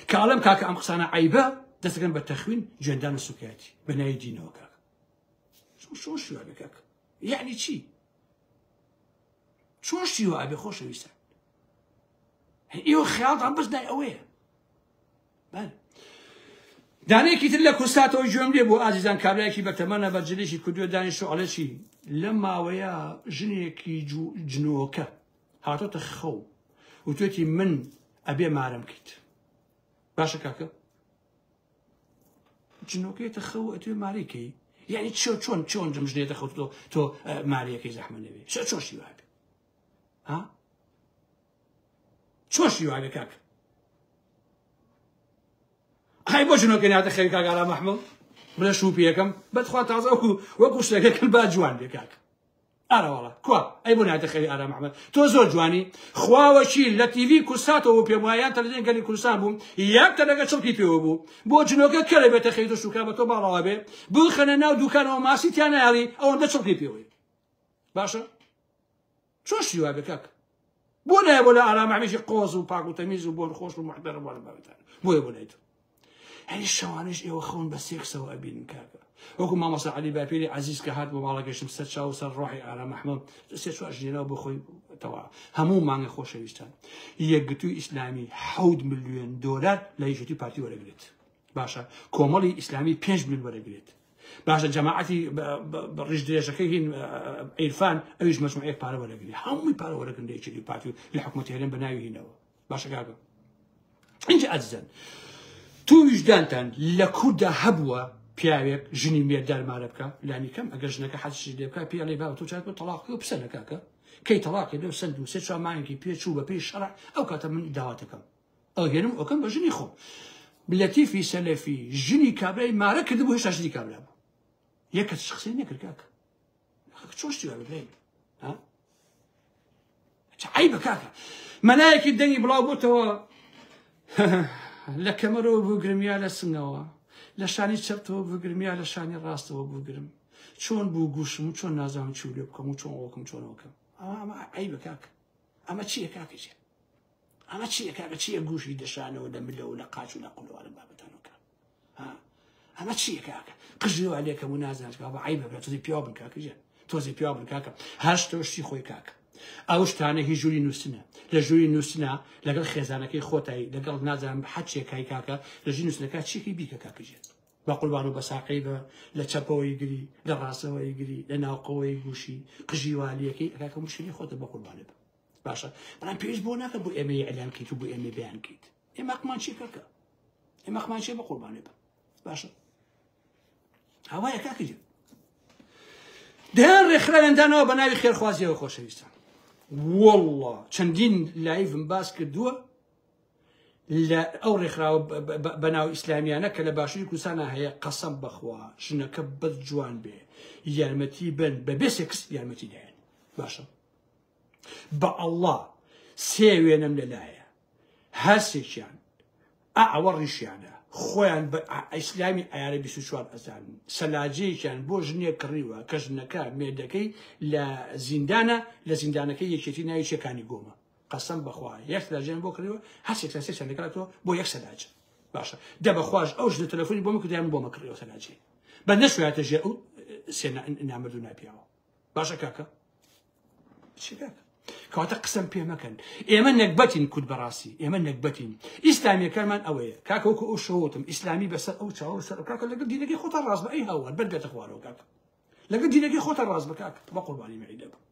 کە ئەڵێم کاکە ئەم قسانە عیبە دەستەکەن بە تەخوین جوێندان و سوکایەتی بە ناوی دینەوە کاکە چۆن شوێ کاکە یعنی چی چۆن شتی وا ئەبێ خۆشەویستان ئێوە خیاڵتان بەس نای ئەوەیە بەڵێ دانەیەکی تر لە کوردستاتەوە گوێم لێ بوو ئازیزان کابرایەکی بەتەمەنە بە جلێکی کوردیوە دانیشت و ئەڵێ چی لەم ماوەیە ژنێکی جنۆکە هاتۆتە خەو وتوێتی من ئەبێ مارم کەیت باشە کاکە جنۆکەیەتە خەو ئەتوێ ماری کەی یعنی چۆ چۆن چۆن جم ژنێتە خەو تۆ تۆ ماریەکەی زەحمە نەبێ چۆ چۆشی وابێ ها چۆشی وابێ کاکە ئەی بۆ ژنۆکە ناتە خەوی کاک ئارام ئەحمەد بڵێ شوو پێکەم بەتخوا تازە وەکو وەکو شتەکە کرد با جوان بێ کاک ئارە وەڵا کوا ئەی بۆ ناتە خەوی ئارام ئەحمەد تۆ زۆر جوانی خواوەکی لە تیڤی کوردساتەوە بوو پێم وایە یان تەلەڤیزیۆن گەلی کوردستان بوو یەک تەلەکە چڵکی پێوە بوو بۆ جنۆکە کەرە بێتە خەوی تۆ شوکا بە تۆ باڵاوە بێ بخەنە ناو دوکانەوە ماسی تیا نایەڵی ئەوەندە چڵکی پێوەی باشە چۆن شتی وابێ کاک بۆ نایە بۆ لە ئارام ئەحمەدی قۆز و پاک و تەمیز و بۆن خۆش و محتەرم وەڵم بابەتان بۆیە بۆ لای تۆ هەری شەوانش ئێوە خەون بە سێکسەوە ئەبینن کاکە وەکو مامۆستا عەلی باپیری عەزیز کە هات بۆ ماڵەکەشم سەر چاو و سەر ڕۆحی ئارام ئەحمەد سێ چوار ژنێنەوە بۆ خۆی تەوا هەموو مانگە خۆشەویستان یەکگرتووی ئیسلامی 7 ملیۆن دۆلار لە یەکێتی پارتی وەرەگرێت باشە کۆمەڵی ئیسلامی 5 ملیۆن وەرەگرێت باشە جەماعەتی ڕیش درێژەکەی هین عیرفان ئەویش مەجموعەیەک پارە وەرەگری هەمووی پارە وەرەگرن لە یەکێتی پارتی و لە حکوومەتی هەرێم بە ناوی هینەوە باشە کاکە اینجا ئازیزان تو ویژدانتان لە کووردا هەبووە پیاوێک ژنی مێردار مارە بکە لانی کەم ئەگەر ژنەکە حەزشی لێ بکە پێی ئەڵێ بابە تۆ چاک بۆ تەڵاق بکە و پسەنە کاکە کەی تەڵاقی لێو سەند و سێ چوار مانگێکی پێ چوو بە پێی شەرع ئەو کاتە من داواتەکەم ئەو هێنم ئەوکەم بە ژنی خۆم لەتیفی سەلەفی ژنی کابرای مارە کردبوو هێشتا ژنی کابرا بوو یەک کەس قسەی نەکرد کاکە چۆن شتی وا بێ ها چ عەیبە کاکە مەلایەکی دەنگی بڵاو بۆتەوە لە کەمەرەوە بگرم یا لە سنگەوە لە شانی چەپتەوە بگرم یا لە شانی ڕاستەوە بگرم چۆن بوو گوشم و چۆن نازانم چی لێ بکەم و چۆن ئەوکەم چۆن ئەوکەم ئەمە عەیبە کاکە ئەمە چییە کاکە چیە ئەمە چییە کاکە چییە گوشی دەشانەوە لە ملەوە لە قاچ و لە قولەوە لە بابەتانەوە ها. ئەمە چییە کاکە؟ قژی وا لێکەم و نازانم چ بابا عەیبە برا تۆزێ پیاو بن کاکە گیان تۆزێ پیاو بن کاکە هەر شتە و شتی خۆی کاکە ئەو شتانە هی ژووری نووسنە لە ژووری نووسنە لەگەڵ خێزانەکەی خۆتای لەگەڵ نازانم حەچێکای کاکە لە ژووری نووسنەکە چیەکەی بیکە کاکە گیان بە قوربان و بە ساقەی بە لە چەپەوەی گری لە ڕاستەوەی گری لە ناوقەوەی گوشی قژی والیەکەی کاکە مشکلی خۆتە بە قوربانێ بە باشە بەڵام پێویست بۆ ناکە بۆ ئێمە ئیعلان کەیت و بۆ ئێمە بەیان کەیت ئێمە حەقمان چیە کاکە ئێمە حەقمان چیە بە قوربانێ بە باشە هەوایە کاکە گیان دەیان ڕێکخراویان داناوە بە ناوی خێرخوازیەوە خۆشەویستان والله چەندین live م باس کردووە لە ئەو ڕێکخراوە بەناو ئیسلامیانە کە لە باشووری کوردستانە هەیە قەسەم بەخوا ژنەکە بەس جوان بێ یارمەتی بن بەبێ سێکس یارمەتی دایان باشە بە ئەڵڵا سێ وێنەم لەلایە هەرسێکیان ئەوە ڕیشیانە خۆیان بە ئیسلامی ئایارە 24 ئەزانن سەلاجەیەکیان بۆ ژنێک کڕیوە کە ژنەکە مێردەکەی لە زیندانە لە زیندانەکەی یەکێتی ناوی چێکانی گۆمە قەسەم بەخوا یەک سەلاجەیان بۆ کڕیوە هەرسێکیان سێکیان دەکاتەوە بۆ یەک سەلاجە باشە دە بەخواش ئەو ژنە تەلەفۆنی بۆ من کردیان بۆ مە کڕیوە سەلاجەی بە نەشوایەتە ژێر ئەو سێ نامرد و ناپیاوە باشە کاکە چی کاکە کەواتە قسەم پێ مەکەن ئێمە نەگبەتین کورد بەڕاستی ئێمە نەگبەتین ئیسلامیەکانمان ئەوەیە کاکە وەکو ئەو شەوتم ئیسلامی بەسەر ئەو چاوە سەر کاکە لەگەڵ دینەکەی خۆتان ڕاست بە ئەی هاوار بەر بێتە خوارەوە کاکە لەگەڵ دینەکەی خۆتان ڕاست بە کاکە بە قوربانی مەعیدە بم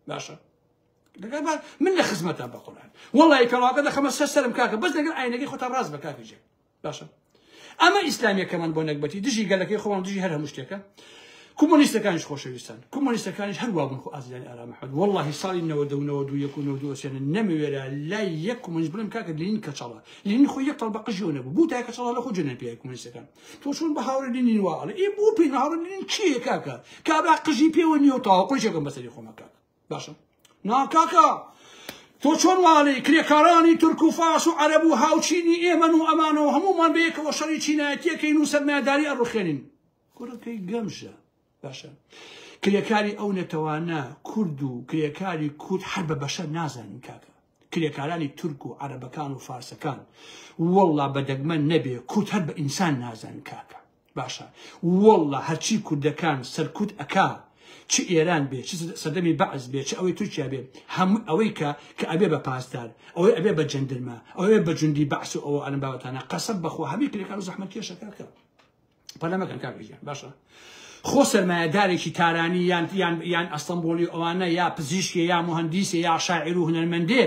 باشە لەگەڵ من لە خزمەتان بە قورئان وەڵی کەڵاکە دەخەمە سەر سەرم کاکە بەس لەگەڵ ئاینەکەی خۆتان ڕاست بە کاکە جێ باشە ئەمە ئیسلامیەکەمان بۆ نەگبەتی دژی گەلەکەی خۆمان دژی هەر هەموو شتێکە کۆمۆنیستەکانیش خۆشەویستان کۆمۆنیستەکانیش هەر وابوون خۆ ئازیزانی ئارام ئەحمەد وەڵڵاهی ساڵی 90 و 91 و 92 نەموێرا لای یەک کۆمۆنیست بڵێم کاکە لینین کەچەڵە لینین خۆی یەک تەڵ بە قژیەوە نەبوو بوو تای کەچەڵە لە خۆ جنێن پێ کۆمۆنیستەکان تۆ چۆن بە هاوڕێ لینین وا ئەڵێ ئێ بۆ پێ هاوڕێ لینین کێیە کاکە کابرا قژی پێوە نییە و تەواو قژێکم بەسەری خۆمە کاکە باشە نا کاکە تۆ چۆن واڵی کرێکارانی تورک و فارس و عەرەب و هاوچینی ئێمەن و ئەمانەوە هەموومان بەیەکەوە شەڕی چینایەتیەکەین و سەرمایەداری ئەڕوخێنین کوڕەکەی گەمژە باشە کرێکاری ئەو نەتەوانە کورد و کرێکاری کورد هەر بە بەشەر نازانین کاکە کرێکارانی تورک و عەرەبەکان و فارسەکان والله بە دەگمەن نەبێ کورد هەر بە ئینسان نازانن کاکە باشە واللە هەرچی کوردەکان سەرکوت ئەکا چ ئێران بێ چ سەردەمی بەعس بێ چ ئەوەی تورکیا بێ هەموو ئەوەی کە کە ئەبێ بە پاسدار ئەوەی ئەبێ بە جەندرمە ئەوەی بە جوندی بەعس و ئەوە ئەلم بابەتانە قەسەم بەخوا هەمووی کرێکار و زەحمەت کێشە کاکە پەلە مەکەن کاکە گیان باشە خۆ سەرمایەدارێکی تارانی یان یان یان ئەستەمبوڵی ئەوانە یا پزیشکێ یا موهەندیسێ یا شاعیر و هونەرمەندێ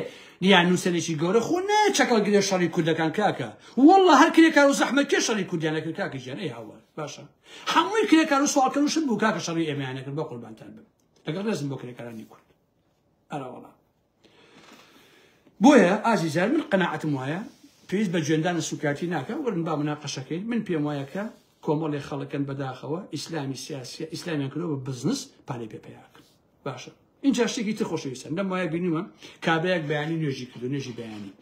یا نووسەرێکی گەورە خۆ نایە چەکەڵ گرێ شەڕی کوردەکان کاکە واللە هەر کرێکار و زەحمەتکێش شەڕی کوردیان ئەکرد کاکە گیان ئەی هاوار باشە هەمووی کرێکار و سواڵکەر و شت بوو کاکە شەڕی ئێمەیان ئەکرد بە قوربانتان بم لەگەڵ ڕێزم بۆ کرێکارانی کورد ئەرا وەڵا بۆیە ئازیزان من قەناعەتم وایە پێویست بە جوێندان و سوکاتی ناکە وەرن با مناقەشەکەین من پێم وایە کە کۆمەڵێ خەڵکن بەداخەوە ئیسلامی سیاسی ئیسلامیان کردووە بە بزنس پارەی پێ پەیاکرد باشە اینجا شتێکی تر خۆشەویستان لەم وایە بینیمە کابرایەک بەیانی نوێژی کردو نوێژی بەیانی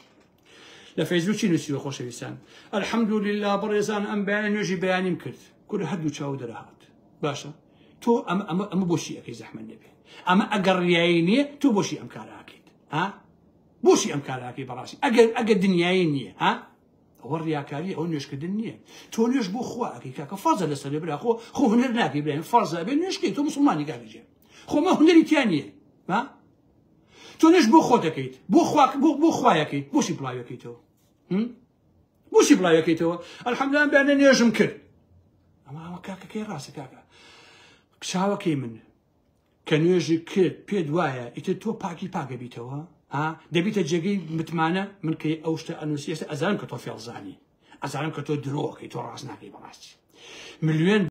لە فەیسبوک چی نووسیوە خۆشەویستان الحمدلله بەڕێزان ئەم بەیانی نوێژی بەیانیم کرد کورە هەردوو چاو دەرهات باشە تۆ ئەمە ئەمە ئەمە بۆشی ئەەکەی زەحمەت نەبێ ئەمە ئەگەر ڕیایی نییە تۆ بۆشی ئەم کاراکەیت ها بۆشی ئەم کاراکەی بەڕاستی ئەگەر ئەگەر دنیایی نییە ها ئەوە ڕیاکاری ئەوە نوێژکردن نییە تۆ نوێژ بۆ خوا ئەکەی کاکە فەرزە لەسەر برا خۆ خۆ هونەر ناکەی برایم فەرزە ئەبێ نوێژکەی تۆ مسلمانی کاکە گیان خۆ مە هونەری تیا نییە ها تۆ نوێژ بۆ خۆ دەکەیت بۆ خوا بۆ بۆ خوایەکەیت بۆشی بڵاوەکەیتەوە بۆشی بڵاوەکەیتەوە الحمدلله بەیانە نوێژم کرد ئەمە ئەمە کاکەکەی ڕاستە کاکە چاوەکەی من کە نوێژی کرد پێت وایە ئیتر تۆ پاکی پاک ئەبیتەوە ها دەبیتە جێگەی متمانە من کە ئەو شتە ئەنووسی ئێستا ئەزانم کە تۆ فێڵزانی ئەزانم کە تۆ درۆکەی تۆ ڕاست ناکەی بەڕاستی ملیۆن.